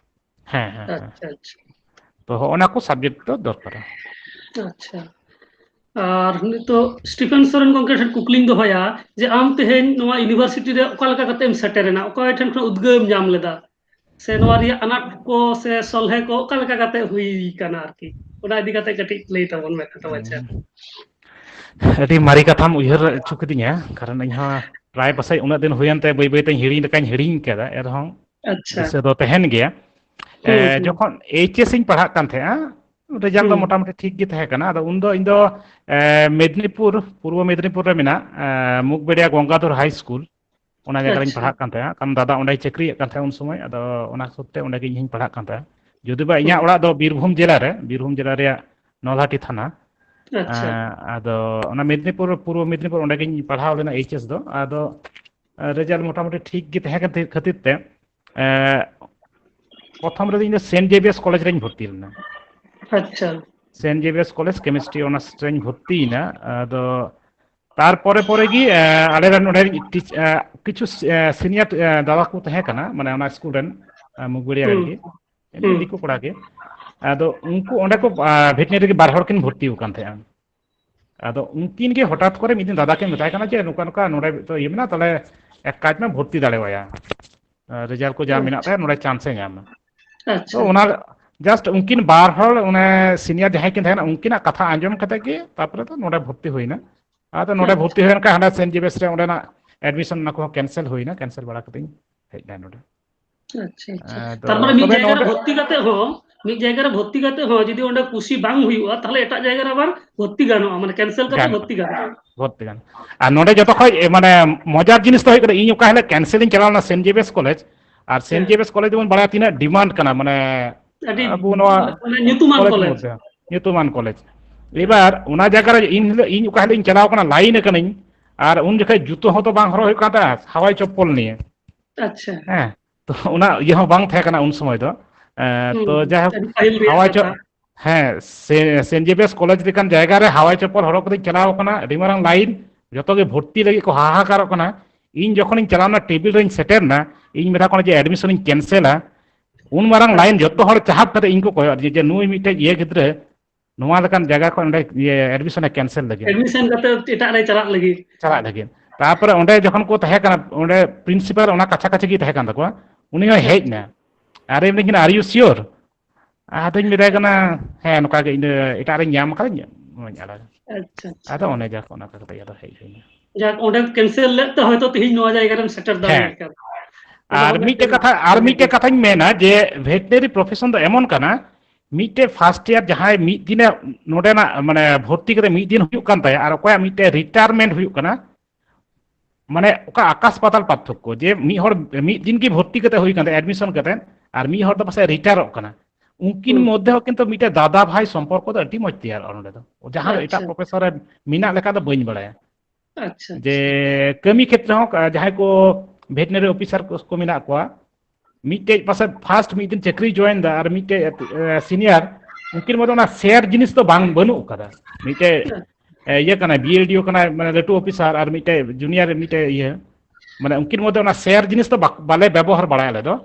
ᱦᱮᱸ, ᱦᱮᱸ, ᱦᱮᱸ᱾ ᱟᱪᱪᱷᱟ, ᱟᱪᱪᱷᱟ᱾ ᱛᱚ, ᱦᱚᱸᱜᱼᱚ ᱱᱟ ᱠᱚ ᱥᱟᱵᱡᱮᱠᱴ ᱫᱚ ᱫᱚᱨᱠᱟᱨᱟ᱾ ᱟᱪᱪᱷᱟ᱾ ᱟᱨ ᱱᱤᱛᱚᱜ ᱥᱴᱤᱯᱷᱮᱱ ᱥᱚᱨᱮᱱ ᱜᱚᱢᱠᱮ ᱴᱷᱮᱱ ᱠᱩᱠᱞᱤᱧ ᱫᱚᱦᱚᱭᱟ ᱡᱮ ᱟᱢ ᱛᱮᱦᱮᱧ ᱱᱚᱣᱟ ᱤᱭᱩᱱᱤᱵᱷᱟᱨᱥᱤᱴᱤ ᱨᱮ ᱚᱠᱟ ᱞᱮᱠᱟ ᱠᱟᱛᱮᱢ ᱥᱮᱴᱮᱨᱮᱱᱟ? ᱚᱠᱚᱭ ᱴᱷᱮᱱ ᱠᱷᱚᱱ ᱩᱫᱽᱜᱟᱹᱣ ᱮᱢ ᱧᱟᱢ ᱞᱮᱫᱟ? ᱥᱮ ᱱᱚᱣᱟ ᱨᱮᱭᱟᱜ ᱟᱱᱟᱴ ᱠᱚ ᱥᱮ ᱥᱚᱞᱦᱮ ᱠᱚ ᱚᱠᱟ ᱞᱮᱠᱟ ᱠᱟᱛᱮ ᱦᱩᱭ ᱠᱟᱱᱟ ᱟᱨᱠᱤ? ᱚᱱᱟ ᱤᱫᱤ ᱠᱟᱛᱮ ᱠᱟᱹᱴᱤᱡ ᱞᱟᱹᱭ ᱛᱟᱵᱚᱱ ᱢᱮ ᱠᱷᱟᱴᱚ ᱢᱟᱪᱷᱟ᱾ ᱟᱹᱰᱤ ᱢᱟᱨᱮ ᱠᱟᱛᱷᱟᱢ ᱩᱭᱦᱟᱹᱨ ᱦᱚᱪᱚ ᱠᱤᱫᱤᱧᱟ, ᱠᱟᱨᱚᱱ ᱤᱧ ᱦᱚᱸ ᱯᱨᱟᱭ ᱯᱟᱥᱮᱡ ᱩᱱᱟᱹᱜ ᱫᱤᱱ ᱦᱩᱭᱮᱱ ᱛᱮ ᱵᱟᱹᱭ ᱵᱟᱹᱭ ᱛᱮᱧ ᱦᱤᱲᱤᱧ ᱞᱮᱠᱟᱧ ᱦᱤᱲᱤᱧ ᱠᱟᱫᱟ, ᱮᱱᱨᱮᱦᱚᱸ ᱟᱪᱪᱷᱟ᱾ ᱫᱤᱥᱟᱹ ᱫᱚ ᱛᱟᱦᱮᱱ ᱜᱮᱭᱟ᱾ ᱦᱩᱸ, ᱮ, ᱦᱩᱸ᱾ ᱡᱚᱠᱷᱚᱱ ᱮᱭᱤᱪ ᱮᱥ ᱤᱧ ᱯᱟᱲᱦᱟᱜ ᱠᱟᱱ ᱛᱟᱦᱮᱸᱜᱼᱟ, ᱨᱮᱡᱟᱞᱴ ᱫᱚ ᱦᱩᱸ᱾ ᱢᱚᱴᱟᱢᱩᱴᱤ ᱴᱷᱤᱠ ᱜᱮ ᱛᱟᱦᱮᱸ ᱠᱟᱱᱟ᱾ ᱟᱫᱚ ᱩᱱᱫᱚ ᱤᱧ ᱫᱚ, ᱮ, ᱢᱮᱫᱽᱱᱤᱯᱩᱨ, ᱯᱩᱨᱵᱚ ᱢᱮᱫᱽᱱᱤᱯᱩᱨ ᱨᱮ ᱢᱮᱱᱟᱜ, ᱮ, ᱢᱩᱠᱵᱮᱲᱤᱭᱟ ᱜᱚᱝᱜᱟᱫᱷᱚᱨ ᱦᱟᱭ ᱥᱠᱩᱞ, ᱚᱱᱟ ᱡᱟᱭᱜᱟ ᱨᱤᱧ ᱟᱪᱪᱷᱟ᱾ ᱯᱟᱲᱦᱟᱜ ᱠᱟᱱ ᱛᱟᱦᱮᱸᱜᱼᱟ᱾ ᱠᱟᱨᱚᱱ ᱫᱟᱫᱟ ᱚᱸᱰᱮᱭ ᱪᱟᱹᱠᱨᱤᱭᱮᱫ ᱠᱟᱱ ᱛᱟᱦᱮᱸᱜᱼᱟ ᱩᱱ ᱥᱚᱢᱚᱭ, ᱟᱫᱚ ᱚᱱᱟ ᱥᱩᱛᱨᱮ ᱚᱸᱰᱮ ᱜᱮ ᱤᱧ ᱦᱚᱸᱧ ᱯᱟᱲᱦᱟᱜ ᱠᱟᱱ ᱛᱟᱦᱮᱸᱜᱼᱟ᱾ ᱡᱩᱫᱤ ᱵᱟ ᱤᱧᱟᱹᱜ ᱦᱩᱸ᱾ ᱚᱲᱟᱜ ᱫᱚ ᱵᱤᱨᱵᱷᱩᱢ ᱡᱮᱞᱟ ᱨᱮ, ᱵᱤᱨᱵᱷᱩᱢ ᱡᱮᱞᱟ ᱨᱮᱭᱟᱜ ᱱᱚᱞᱦᱟᱴᱤ ᱛᱷᱟᱱᱟ, ᱟᱪᱪᱷᱟ᱾ ᱮᱸ, ᱟᱫᱚ ᱚᱱᱟ ᱢᱮᱫᱽᱱᱤᱯᱩᱨ, ᱯᱩᱨᱵᱚ ᱢᱮᱫᱽᱱᱤᱯᱩᱨ, ᱚᱸᱰᱮ ᱜᱤᱧ ᱯᱟᱲᱦᱟᱣ ᱞᱮᱱᱟ ᱮᱭᱤᱪ ᱮᱥ ᱫᱚ᱾ ᱟᱫᱚ, ᱮᱸ, ᱨᱮᱡᱟᱞᱴ ᱢᱚᱴᱟᱢᱩᱴᱤ ᱴᱷᱤᱠ ᱜᱮ ᱛᱟᱦᱮᱸ ᱠᱟᱱ ᱠᱷᱟᱹᱛᱤᱨ ᱛᱮ, ᱮᱸ, ᱯᱨᱚᱛᱷᱚᱢ ᱨᱮᱫᱚ ᱤᱧ ᱫᱚ ᱥᱮᱱᱴ ᱡᱮᱵᱤᱭᱮᱥ ᱠᱚᱞᱮᱡᱽ ᱨᱤᱧ ᱵᱷᱚᱨᱛᱤ ᱞᱮᱱᱟ᱾ ᱟᱪᱪᱷᱟ᱾ Saint Xavier's college chemistry honours ᱨᱤᱧ ᱵᱷᱚᱨᱛᱤᱭᱮᱱᱟ᱾ ᱟᱫᱚ ᱛᱟᱨᱯᱚᱨᱮ ᱯᱚᱨᱮ ᱜᱮ ᱟᱞᱮ ᱨᱮᱱ ᱱᱚᱰᱮ ᱠᱤᱪᱷᱩ ᱥᱤᱱᱤᱭᱟᱨ ᱫᱟᱫᱟ ᱠᱚ ᱛᱟᱦᱮᱸ ᱠᱟᱱᱟ, ᱢᱟᱱᱮ ᱚᱱᱟ ᱥᱠᱩᱞ ᱨᱮᱱ ᱢᱩᱜᱩᱲᱤᱭᱟ ᱨᱮᱱ ᱜᱮ, ᱮᱢᱱᱤ ᱫᱤᱠᱩ ᱠᱚᱲᱟ ᱜᱮ᱾ ᱟᱫᱚ ᱩᱱᱠᱩ ᱚᱸᱰᱮ ᱠᱚ ᱵᱷᱮᱴᱱᱟᱨᱤ ᱨᱮ ᱵᱟᱨ ᱦᱚᱲ ᱠᱤᱱ ᱵᱷᱚᱨᱛᱤ ᱟᱠᱟᱱ ᱛᱟᱦᱮᱸᱱᱟ᱾ ᱟᱫᱚ ᱩᱱᱠᱤᱱ ᱜᱮ ᱦᱚᱴᱟᱛ ᱠᱚᱨᱮ ᱢᱤᱫ ᱫᱤᱱ ᱫᱟᱫᱟ ᱠᱤᱱ ᱢᱮᱛᱟᱭ ᱠᱟᱱᱟ ᱡᱮ ᱱᱚᱝᱠᱟ ᱱᱚᱝᱠᱟ ᱱᱚᱰᱮ ᱛᱚ ᱤᱭᱟᱹ ᱢᱮᱱᱟᱜᱼᱟ, ᱛᱟᱦᱚᱞᱮ ᱮᱠ ᱠᱟᱡᱽ ᱢᱮ, ᱵᱷᱚᱨᱛᱤ ᱫᱟᱲᱮᱣᱟᱭᱟ, ᱨᱮᱡᱟᱞᱴ ᱠᱚ ᱡᱟ ᱢᱮᱱᱟᱜ ᱛᱟᱭᱟ ᱱᱚᱰᱮ ᱪᱟᱱᱥ ᱮ ᱧᱟᱢᱟ᱾ ᱛᱚ ᱚᱱᱟ ᱡᱟᱥᱴ ᱩᱱᱠᱤᱱ ᱵᱟᱨ ᱦᱚᱲ ᱚᱱᱮ ᱥᱤᱱᱤᱭᱟᱨ ᱡᱟᱦᱟᱸᱭ ᱠᱤᱱ ᱛᱟᱦᱮᱸ ᱠᱟᱱᱟ ᱩᱱᱠᱤᱱᱟᱜ ᱠᱟᱛᱷᱟ ᱟᱸᱡᱚᱢ ᱠᱟᱛᱮ ᱜᱮ ᱛᱟᱨᱯᱚᱨᱮ ᱫᱚ ᱱᱚᱰᱮ ᱵᱷᱚᱨᱛᱤ ᱦᱩᱭᱱᱟ᱾ ᱟᱫᱚ ᱱᱚᱰᱮ ᱵᱷᱚᱨᱛᱤ ᱦᱩᱭᱮᱱ ᱠᱷᱟᱱ ᱦᱟᱸᱰᱮ ᱥᱮᱱᱴ ᱡᱮᱵᱮᱥ ᱨᱮ ᱚᱸᱰᱮᱱᱟᱜ ᱮᱰᱢᱤᱥᱚᱱ ᱚᱱᱟ ᱠᱚᱦᱚᱸ ᱠᱮᱱᱥᱮᱞ ᱦᱩᱭᱱᱟ, ᱠᱮᱱᱥᱮᱞ ᱵᱟᱲᱟ ᱠᱟᱛᱮᱧ ᱦᱮᱡ ᱮᱱᱟ ᱱᱚᱰᱮ᱾ ᱟᱪᱪᱷᱟ, ᱟᱪᱪᱷᱟ᱾ ᱟᱫᱚ ᱛᱟᱨ ᱢᱟᱱᱮ ᱢᱤᱫ ᱛᱚᱵᱮ ᱡᱟᱭᱜᱟ ᱨᱮ ᱱᱚᱰᱮ ᱵᱷᱚᱨᱛᱤ ᱠᱟᱛᱮ ᱦᱚᱸ, ᱢᱤᱫ ᱡᱟᱭᱜᱟ ᱨᱮ ᱵᱷᱚᱨᱛᱤ ᱠᱟᱛᱮ ᱦᱚᱸ ᱡᱩᱫᱤ ᱚᱸᱰᱮ ᱠᱩᱥᱤ ᱵᱟᱝ ᱦᱩᱭᱩᱜᱼᱟ, ᱛᱟᱦᱚᱞᱮ ᱮᱴᱟᱜ ᱡᱟᱭᱜᱟ ᱨᱮ ᱟᱵᱟᱨ ᱵᱷᱚᱨᱛᱤ ᱜᱟᱱᱚᱜᱼᱟ, ᱢᱟᱱᱮ ᱠᱮᱱᱥᱮᱞ ᱠᱟᱛᱮ ᱜᱟᱱᱚᱜᱼᱟ᱾ ᱵᱷᱚᱨᱛᱤ ᱜᱟᱱᱚᱜᱼᱟ᱾ ᱵᱷᱚᱨᱛᱤ ᱜᱟᱱᱚᱜᱼᱟ᱾ ᱟᱨ ᱱᱚᱰᱮ ᱡᱚᱛᱚ ᱠᱷᱚᱡ ᱮ, ᱢᱟᱱᱮ ᱢᱚᱡᱟᱨ ᱡᱤᱱᱤᱥ ᱫᱚ ᱦᱩᱭᱩᱜ ᱠᱟᱱᱟ, ᱤᱧ ᱚᱠᱟ ᱦᱤᱞᱳᱜ ᱠᱮᱱᱥᱮᱞ ᱤᱧ ᱪᱟᱞᱟᱣ ᱞᱮᱱᱟ ᱥᱮᱱᱴ ᱡᱮᱵᱮᱥ ᱠᱚᱞᱮᱡᱽ, ᱟᱨ ᱥᱮᱱᱴ ᱦᱮᱸ᱾ ᱡᱮᱵᱮᱥ ᱠᱚᱞᱮᱡᱽ ᱫᱚᱵᱚᱱ ᱵᱟᱲᱟᱭᱟ ᱛᱤᱱᱟᱹᱜ ᱰᱤᱢᱟᱱᱰ ᱠᱟᱱᱟ, ᱢᱟᱱᱮ ᱟᱹᱰᱤ ᱟᱵᱚ ᱱᱚᱣᱟ ᱢᱟᱱᱮ ᱧᱩᱛᱩᱢᱟᱱ ᱠᱚᱞᱮᱡᱽ ᱠᱚᱞᱮᱡᱽ᱾ ᱢᱚᱫᱽᱫᱷᱮ, ᱧᱩᱛᱩᱢᱟᱱ ᱠᱚᱞᱮᱡᱽ᱾ ᱦᱮᱸ᱾ ᱮᱵᱟᱨ ᱚᱱᱟ ᱡᱟᱭᱜᱟ ᱨᱮ ᱤᱧ ᱦᱤᱞᱳᱜ, ᱤᱧ ᱚᱠᱟ ᱦᱤᱞᱳᱜ ᱤᱧ ᱪᱟᱞᱟᱣ ᱠᱟᱱᱟ, ᱞᱟᱭᱤᱱ ᱟᱠᱟᱱᱟᱹᱧ, ᱟᱨ ᱩᱱ ᱡᱚᱠᱷᱚᱡ ᱡᱩᱛᱟᱹ ᱦᱚᱸᱛᱚ ᱵᱟᱝ ᱦᱚᱨᱚᱜ ᱦᱩᱭᱩᱜ ᱠᱟᱱ ᱛᱟᱦᱮᱸᱫ, ᱦᱟᱣᱟᱭ ᱪᱚᱯᱯᱚᱞ ᱱᱤᱭᱮ᱾ ᱟᱪᱪᱷᱟ᱾ ᱦᱮᱸ, ᱛᱚ ᱚᱱᱟ ᱤᱭᱟᱹ ᱦᱚᱸ ᱵᱟᱝ ᱛᱟᱦᱮᱸ ᱠᱟᱱᱟ ᱩᱱ ᱥᱚᱢᱚᱭ ᱫᱚ᱾ ᱮᱸ, ᱦᱩᱸ, ᱛᱚ ᱡᱟᱭᱦᱳᱠ, ᱟᱹᱰᱤ ᱯᱟᱹᱦᱤᱞ ᱨᱮᱭᱟᱜ ᱦᱟᱣᱟᱭ ᱪᱚ-, ᱠᱟᱛᱷᱟ᱾ ᱦᱮᱸ, ᱥᱮ-, ᱥᱮᱱᱴ ᱡᱮᱵᱤᱭᱟᱨᱥ ᱠᱚᱞᱮᱡᱽ ᱞᱮᱠᱟᱱ ᱡᱟᱭᱜᱟ ᱨᱮ ᱦᱟᱣᱟᱭ ᱪᱚᱯᱯᱚᱞ ᱦᱚᱨᱚᱜ ᱠᱟᱛᱮᱧ ᱪᱟᱞᱟᱣ ᱠᱟᱱᱟ, ᱟᱹᱰᱤ ᱢᱟᱨᱟᱝ ᱞᱟᱭᱤᱱ, ᱡᱚᱛᱚ ᱜᱮ ᱵᱷᱚᱨᱛᱤ ᱞᱟᱹᱜᱤᱫ ᱠᱚ ᱦᱟᱦᱟᱠᱟᱨᱚᱜ ᱠᱟᱱᱟ᱾ ᱤᱧ ᱡᱚᱠᱷᱚᱱᱤᱧ ᱪᱟᱞᱟᱣ ᱮᱱᱟ, ᱴᱮᱵᱤᱞ ᱨᱮᱧ ᱥᱮᱴᱮᱨ ᱮᱱᱟ, ᱤᱧ ᱢᱮᱛᱟ ᱠᱚ ᱠᱟᱱᱟ ᱡᱮ admission ᱤᱧ ᱠᱮᱱᱥᱮᱞᱟ᱾ ᱩᱱ ᱢᱟᱨᱟᱝ ᱞᱟᱭᱤᱱ ᱟᱪᱪᱷᱟ᱾ ᱡᱚᱛᱚ ᱦᱚᱲ ᱪᱟᱦᱟᱵ ᱠᱟᱛᱮ ᱤᱧ ᱠᱚ ᱠᱚᱭᱚᱜ ᱟᱹᱫᱤᱧᱟ ᱡᱮ ᱱᱩᱭ ᱢᱤᱫᱴᱮᱡ ᱤᱭᱟᱹ ᱜᱤᱫᱽᱨᱟᱹ ᱱᱚᱣᱟ ᱞᱮᱠᱟᱱ ᱡᱟᱭᱜᱟ ᱠᱷᱚᱱ ᱚᱸᱰᱮ ᱤᱭᱟᱹ admission ᱮ ᱠᱮᱱᱥᱮᱞ ᱞᱟᱹᱜᱤᱫ᱾ Admission ᱠᱟᱛᱮ ᱮᱴᱟᱜ ᱨᱮ ᱪᱟᱞᱟᱜ ᱞᱟᱹᱜᱤᱫ᱾ ᱪᱟᱞᱟᱜ ᱞᱟᱹᱜᱤᱫ᱾ ᱛᱟᱨᱯᱚᱨᱮ ᱚᱸᱰᱮ ᱡᱚᱠᱷᱚᱱ ᱠᱚ ᱛᱟᱦᱮᱸ ᱠᱟᱱᱟ, ᱚᱸᱰᱮ principal ᱚᱱᱟ ᱠᱟᱪᱷᱟ ᱠᱟᱪᱷᱤ ᱜᱮᱭ ᱛᱟᱦᱮᱸ ᱠᱟᱱ ᱛᱟᱠᱚᱣᱟ, ᱩᱱᱤ ᱦᱚᱸ ᱦᱮᱡ ᱟᱪᱪᱷᱟ᱾ ᱮᱱᱟ᱾ ᱟᱨᱮ ᱢᱮᱱᱫᱟᱹᱧ ᱠᱟᱱᱟ, "Are you sure?" ᱟᱫᱚᱧ ᱢᱮᱛᱟᱭ ᱠᱟᱱᱟ, "ᱦᱮᱸ, ᱱᱚᱝᱠᱟ ᱜᱮ ᱤᱧ ᱫᱚ ᱮᱴᱟᱜ ᱨᱮᱧ ᱧᱟᱢ ᱟᱠᱟᱫᱟᱹᱧ, ᱱᱚᱣᱟᱧ ᱟᱲᱟᱜᱟ᱾" ᱟᱪᱪᱷᱟ, ᱟᱪᱪᱷᱟ᱾ ᱟᱫᱚ ᱚᱱᱮ ᱡᱟᱠ ᱚᱱᱟ ᱠᱟᱛᱮ ᱟᱫᱚ ᱦᱮᱡ ᱦᱩᱭᱱᱟ᱾ ᱡᱟᱠ, ᱚᱸᱰᱮᱢ ᱠᱮᱱᱥᱮᱞ ᱞᱮᱫ ᱛᱮ ᱦᱚᱭᱛᱚ ᱛᱮᱦᱮᱧ ᱱᱚᱣᱟ ᱡᱟᱭᱜᱟ ᱨᱮᱢ ᱥᱮᱴᱮᱨ ᱫᱟᱲᱮᱭᱟᱜ ᱦᱮᱸ᱾ ᱠᱟᱱᱟ᱾ ᱟᱨ ᱟᱫᱚ ᱢᱤᱫᱴᱮᱡ ᱠᱟᱛᱷᱟ, ᱟᱨ ᱢᱤᱫᱴᱮᱡ ᱠᱟᱛᱷᱟᱧ ᱢᱮᱱᱟ ᱡᱮ veterinary profession ᱫᱚ ᱮᱢᱚᱱ ᱠᱟᱱᱟ, ᱢᱤᱫᱴᱮᱡ first year ᱡᱟᱦᱟᱸᱭ ᱢᱤᱫ ᱫᱤᱱᱮ ᱱᱚᱰᱮᱱᱟᱜ ᱢᱟᱱᱮ ᱵᱷᱚᱨᱛᱤ ᱠᱟᱛᱮ ᱢᱤᱫ ᱫᱤᱱ ᱦᱩᱭᱩᱜ ᱠᱟᱱ ᱛᱟᱭᱟ ᱟᱨ ᱚᱠᱚᱭᱟᱜ ᱢᱤᱫᱴᱮᱡ retirement ᱦᱩᱭᱩᱜ ᱠᱟᱱᱟ, ᱢᱟᱱᱮ ᱚᱠᱟ ᱟᱠᱟᱥ ᱯᱟᱛᱟᱞ ᱯᱟᱨᱛᱷᱚᱠᱠᱚ ᱡᱮ ᱢᱤᱫ ᱦᱚᱲ ᱢᱤᱫ ᱫᱤᱱ ᱜᱮ ᱵᱷᱚᱨᱛᱤ ᱠᱟᱛᱮ ᱦᱩᱭ ᱠᱟᱱ ᱛᱟᱭᱟ admission ᱠᱟᱛᱮ, ᱟᱨ ᱢᱤᱫ ᱦᱚᱲ ᱫᱚ ᱯᱟᱥᱮᱡ ᱨᱤᱴᱟᱭᱟᱨᱚᱜ ᱠᱟᱱᱟ᱾ ᱩᱱᱠᱤᱱ ᱦᱩᱸ᱾ ᱢᱚᱫᱽᱫᱷᱮ ᱦᱚᱸ ᱠᱤᱱᱛᱩ ᱢᱤᱫᱴᱮᱡ ᱫᱟᱫᱟ ᱵᱷᱟᱭ ᱥᱚᱢᱯᱚᱨᱠᱚ ᱫᱚ ᱟᱹᱰᱤ ᱢᱚᱡᱽ ᱛᱮᱭᱟᱨᱚᱜᱼᱟ ᱱᱚᱰᱮ ᱫᱚ, ᱡᱟᱦᱟᱸ ᱫᱚ ᱮᱴᱟᱜ ᱟᱪᱪᱷᱟ᱾ Professor ᱨᱮ ᱢᱮᱱᱟᱜ ᱞᱮᱠᱟ ᱫᱚ ᱵᱟᱹᱧ ᱵᱟᱲᱟᱭᱟ᱾ ᱟᱪᱪᱷᱟ, ᱡᱮ ᱟᱪᱪᱷᱟ᱾ ᱠᱟᱹᱢᱤ ᱠᱷᱮᱛᱨᱮ ᱦᱚᱸ ᱡᱟᱦᱟᱸᱭ ᱠᱚ veterinary officer ᱠᱚ, ᱠᱚ ᱢᱮᱱᱟᱜ ᱠᱚᱣᱟ, ᱢᱤᱫᱴᱮᱡ ᱯᱟᱥᱮᱡ first ᱢᱤᱫ ᱫᱤᱱ ᱪᱟᱹᱠᱨᱤ join ᱫᱟ ᱟᱨ ᱢᱤᱫᱴᱮᱡ, ᱮ, senior, ᱩᱱᱠᱤᱱ ᱢᱚᱫᱽᱫᱷᱮ ᱚᱱᱟ share ᱡᱤᱱᱤᱥ ᱫᱚ ᱵᱟᱝ, ᱵᱟᱹᱱᱩᱜ ᱟᱠᱟᱫᱟ᱾ ᱢᱤᱫᱴᱮᱡ ᱦᱮᱸ᱾ ᱮ, ᱤᱭᱟᱹ ᱠᱟᱱᱟᱭ, ᱵᱤ ᱮᱞ ᱰᱤ ᱳ ᱠᱟᱱᱟᱭ, ᱢᱟᱱᱮ ᱞᱟᱹᱴᱩ ᱚᱯᱷᱤᱥᱟᱨ, ᱟᱨ ᱢᱤᱫᱴᱮᱡ ᱡᱩᱱᱤᱭᱟᱨ ᱨᱮ ᱢᱤᱫᱴᱮᱡ ᱤᱭᱟᱹ, ᱢᱟᱱᱮ ᱩᱱᱠᱤᱱ ᱢᱚᱫᱽᱫᱷᱮ ᱚᱱᱟ ᱥᱮᱭᱟᱨ ᱡᱤᱱᱤᱥ ᱫᱚ ᱵᱟᱠ-, ᱵᱟᱞᱮ ᱵᱮᱵᱚᱦᱟᱨ ᱵᱟᱲᱟᱭᱟ ᱟᱞᱮ ᱫᱚ,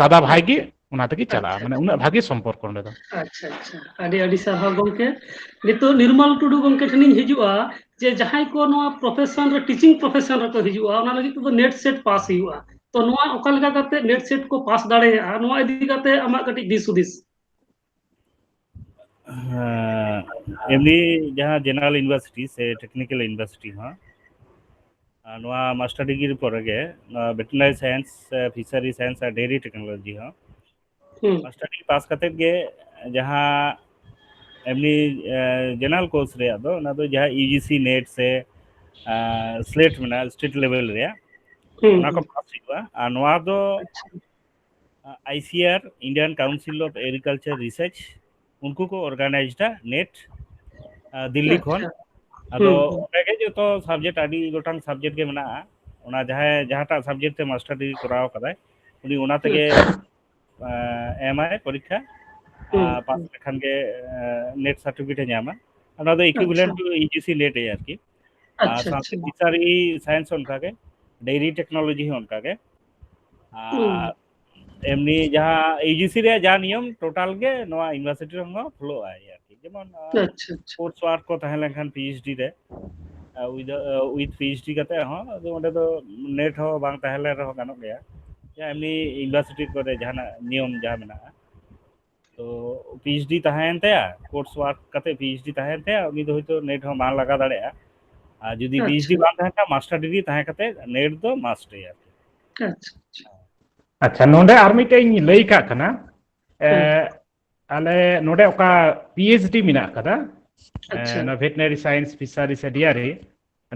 ᱫᱟᱫᱟ ᱵᱷᱟᱭ ᱜᱮ ᱚᱱᱟ ᱛᱮᱜᱮ ᱪᱟᱞᱟᱜᱼᱟ, ᱟᱪᱪᱷᱟ, ᱢᱟᱱᱮ ᱟᱪᱪᱷᱟ᱾ ᱩᱱᱟᱹᱜ ᱵᱷᱟᱜᱮ ᱥᱚᱢᱯᱚᱨᱠᱚ ᱚᱸᱰᱮ ᱫᱚ᱾ ᱟᱪᱪᱷᱟ, ᱟᱪᱪᱷᱟ, ᱟᱹᱰᱤ ᱟᱹᱰᱤ ᱥᱟᱨᱦᱟᱣ ᱜᱚᱢᱠᱮ᱾ ᱱᱤᱛᱚᱜ ᱱᱤᱨᱢᱟᱞ ᱴᱩᱰᱩ ᱜᱚᱢᱠᱮ ᱴᱷᱮᱱᱤᱧ ᱦᱤᱡᱩᱜᱼᱟ, ᱡᱮ ᱡᱟᱦᱟᱸᱭ ᱠᱚ ᱱᱚᱣᱟ ᱯᱨᱚᱯᱷᱮᱥᱚᱱ ᱨᱮ, ᱴᱤᱪᱤᱝ ᱯᱨᱚᱯᱷᱮᱥᱚᱱ ᱨᱮᱠᱚ ᱦᱤᱡᱩᱜᱼᱟ, ᱚᱱᱟ ᱞᱟᱹᱜᱤᱫ ᱛᱮᱫᱚ ᱱᱮᱴ ᱥᱮᱴ ᱯᱟᱥ ᱦᱩᱭᱩᱜᱼᱟ᱾ ᱛᱚ ᱱᱚᱣᱟ ᱚᱠᱟ ᱞᱮᱠᱟ ᱠᱟᱛᱮ ᱱᱮᱴ ᱥᱮᱴ ᱠᱚ ᱯᱟᱥ ᱫᱟᱲᱮᱭᱟᱜᱼᱟ, ᱱᱚᱣᱟ ᱤᱫᱤ ᱠᱟᱛᱮ ᱟᱢᱟᱜ ᱠᱟᱹᱴᱤᱡ ᱫᱤᱥ ᱦᱩᱫᱤᱥ? ᱦᱮᱸ, ᱮᱢᱱᱤ ᱡᱟᱦᱟᱸ ᱡᱮᱱᱟᱨᱟᱞ ᱤᱭᱩᱱᱤᱵᱷᱟᱨᱥᱤᱴᱤ ᱥᱮ ᱴᱮᱠᱱᱤᱠᱮᱞ ᱤᱭᱩᱱᱤᱵᱷᱟᱨᱥᱤᱴᱤ ᱦᱚᱸ, ᱟᱨ ᱱᱚᱣᱟ ᱢᱟᱥᱴᱟᱨ ᱰᱤᱜᱽᱨᱤ ᱯᱚᱨᱮ ᱜᱮ ᱱᱚᱣᱟ ᱵᱷᱮᱴᱮᱨᱤᱱᱟᱨᱤ ᱥᱟᱭᱮᱱᱥ, ᱯᱷᱤᱥᱟᱨᱤ ᱥᱟᱭᱮᱱᱥ ᱟᱨ ᱰᱮᱭᱨᱤ ᱴᱮᱠᱱᱳᱞᱚᱡᱤ ᱦᱚᱸ ᱦᱩᱸ᱾ ᱢᱟᱥᱴᱟᱨ ᱰᱤᱜᱽᱨᱤ ᱯᱟᱥ ᱠᱟᱛᱮᱫ ᱜᱮ ᱡᱟᱦᱟᱸ ᱮᱢᱱᱤ ᱡᱮᱱᱟᱨᱟᱞ ᱠᱳᱨᱥ ᱨᱮᱭᱟᱜ ᱫᱚ, ᱚᱱᱟ ᱫᱚ ᱡᱟᱦᱟᱸ ᱤᱭᱩ ᱡᱤ ᱥᱤ ᱱᱮᱴ ᱥᱮ ᱥᱞᱮᱴ ᱢᱮᱱᱟᱜᱼᱟ, ᱥᱴᱮᱴ ᱞᱮᱵᱮᱞ ᱨᱮᱭᱟᱜ, ᱦᱩᱸ, ᱚᱱᱟ ᱠᱚ ᱦᱩᱸ᱾ ᱯᱟᱥ ᱦᱩᱭᱩᱜᱼᱟ᱾ ᱟᱨ ᱱᱚᱣᱟ ᱫᱚ ᱟᱪᱪᱷᱟ᱾ ᱟᱭ ᱥᱤ ᱟᱨ, Indian Council of Agriculture Research, ᱩᱱᱠᱩ ᱠᱚ ᱚᱨᱜᱟᱱᱟᱭᱤᱡᱽᱰᱟ ᱱᱮᱴ, ᱫᱤᱞᱞᱤ ᱠᱷᱚᱱ᱾ ᱟᱪᱪᱷᱟ᱾ ᱟᱫᱚ ᱦᱩᱸ, ᱦᱩᱸ᱾ ᱚᱸᱰᱮ ᱜᱮ ᱡᱚᱛᱚ ᱥᱟᱵᱡᱮᱠᱴ, ᱟᱹᱰᱤ ᱜᱚᱴᱟᱝ ᱥᱟᱵᱡᱮᱠᱴ ᱜᱮ ᱢᱮᱱᱟᱜᱼᱟ᱾ ᱚᱱᱟ ᱡᱟᱦᱟᱸᱭ ᱡᱟᱦᱟᱸᱴᱟᱜ ᱥᱟᱵᱡᱮᱠᱴ ᱛᱮ ᱢᱟᱥᱴᱟᱨ ᱰᱤᱜᱽᱨᱤ ᱠᱚᱨᱟᱣ ᱠᱟᱫᱟᱭ, ᱩᱱᱤ ᱚᱱᱟ ᱛᱮᱜᱮ, ᱦᱩᱸ᱾ ᱮᱢᱟᱭ ᱯᱚᱨᱤᱠᱠᱷᱟ, ᱦᱩᱸ, ᱟᱨ ᱯᱟᱥ ᱦᱩᱸ᱾ ᱞᱮᱠᱷᱟᱱ ᱜᱮ ᱱᱮᱴ ᱥᱟᱨᱴᱤᱯᱷᱤᱠᱮᱴ ᱮ ᱧᱟᱢᱟ᱾ ᱚᱱᱟ ᱫᱚ ᱟᱪᱪᱷᱟ᱾ Equivalent to U G C NET ᱮ ᱟᱨᱠᱤ᱾ ᱟᱨ ᱟᱪᱪᱷᱟ, ᱥᱟᱶᱛᱮ ᱟᱪᱪᱷᱟ᱾ ᱯᱷᱤᱥᱟᱨᱤ ᱥᱟᱭᱮᱱᱥ ᱚᱱᱠᱟᱜᱮ, ᱰᱮᱭᱨᱤ ᱴᱮᱠᱱᱳᱞᱚᱡᱤ ᱦᱚᱸ ᱚᱱᱠᱟᱜᱮ᱾ ᱦᱩᱸ᱾ ᱟᱨ ᱮᱢᱱᱤ ᱡᱟᱦᱟᱸ ᱤᱭᱩ ᱡᱤ ᱥᱤ ᱨᱮᱭᱟᱜ ᱡᱟ ᱱᱤᱭᱚᱢ, ᱴᱳᱴᱟᱞ ᱜᱮ ᱱᱚᱣᱟ ᱤᱭᱩᱱᱤᱵᱷᱟᱨᱥᱤᱴᱤ ᱨᱮᱦᱚᱸ ᱯᱷᱚᱞᱳᱜᱼᱟ ᱟᱨᱠᱤ᱾ ᱡᱮᱢᱚᱱ, ᱟᱪᱪᱷᱟ, ᱟᱪᱪᱷᱟ᱾ ᱠᱳᱨᱥ ᱳᱣᱟᱨᱠ ᱠᱚ ᱛᱟᱦᱮᱸ ᱞᱮᱱᱠᱷᱟᱱ ᱯᱤ ᱮᱭᱤᱪ ᱰᱤ ᱨᱮ, ᱩᱭᱤᱛᱷ ᱯᱤ ᱮᱭᱤᱪ ᱰᱤ ᱠᱟᱛᱮ ᱦᱚᱸ, ᱟᱫᱚ ᱚᱸᱰᱮ ᱫᱚ ᱱᱮᱴ ᱦᱚᱸ ᱵᱟᱝ ᱛᱟᱦᱮᱸ ᱞᱮᱱ ᱨᱮᱦᱚᱸ ᱜᱟᱱᱚᱜ ᱜᱮᱭᱟ᱾ ᱡᱟᱦᱟᱸ ᱮᱢᱱᱤ ᱤᱭᱩᱱᱤᱵᱷᱟᱨᱥᱤᱴᱤ ᱠᱚᱨᱮ ᱡᱟᱦᱟᱱᱟᱜ ᱱᱤᱭᱚᱢ ᱡᱟᱦᱟᱸ ᱢᱮᱱᱟᱜᱼᱟ, ᱛᱚ ᱯᱤ ᱮᱭᱤᱪ ᱰᱤ ᱛᱟᱦᱮᱸᱭᱮᱱ ᱛᱟᱭᱟ, ᱠᱳᱨᱥ ᱳᱣᱟᱨᱠ ᱠᱟᱛᱮ ᱯᱤ ᱮᱭᱤᱪ ᱰᱤ ᱛᱟᱦᱮᱸᱭᱮᱱ ᱛᱟᱭᱟ, ᱩᱱᱤ ᱫᱚ ᱦᱚᱭᱛᱳ ᱱᱮᱴ ᱦᱚᱸ ᱵᱟᱝ ᱞᱟᱜᱟᱣ ᱫᱟᱲᱮᱭᱟᱜᱼᱟ᱾ ᱟᱨ ᱡᱩᱫᱤ ᱯᱤ ᱮᱭᱤᱪ ᱰᱤ ᱟᱪᱪᱷᱟ᱾ ᱵᱟᱝ ᱛᱟᱦᱮᱱ ᱠᱷᱟᱱ, ᱢᱟᱥᱴᱟᱨ ᱰᱤᱜᱽᱨᱤ ᱛᱟᱦᱮᱸ ᱠᱟᱛᱮ ᱱᱮᱴ ᱫᱚ ᱢᱟᱥᱴ ᱜᱮᱭᱟ ᱟᱨᱠᱤ᱾ ᱟᱪᱪᱷᱟ, ᱟᱪᱪᱷᱟ᱾ ᱟᱪᱪᱷᱟ, ᱱᱚᱰᱮ ᱟᱨ ᱢᱤᱫᱴᱮᱡ ᱤᱧ ᱞᱟᱹᱭ ᱠᱟᱜ ᱠᱟᱱᱟ᱾ ᱮ, ᱦᱮᱸ᱾ ᱟᱞᱮ ᱱᱚᱰᱮ ᱚᱠᱟ ᱯᱤ ᱮᱭᱤᱪ ᱰᱤ ᱢᱮᱱᱟᱜ ᱠᱟᱫᱟ, ᱮ, ᱟᱪᱪᱷᱟ᱾ ᱱᱚᱣᱟ ᱵᱷᱮᱴᱮᱨᱤᱱᱟᱨᱤ ᱥᱟᱭᱮᱱᱥ, ᱯᱷᱤᱥᱟᱨᱤ ᱥᱮ ᱰᱤᱭᱟᱨᱤ,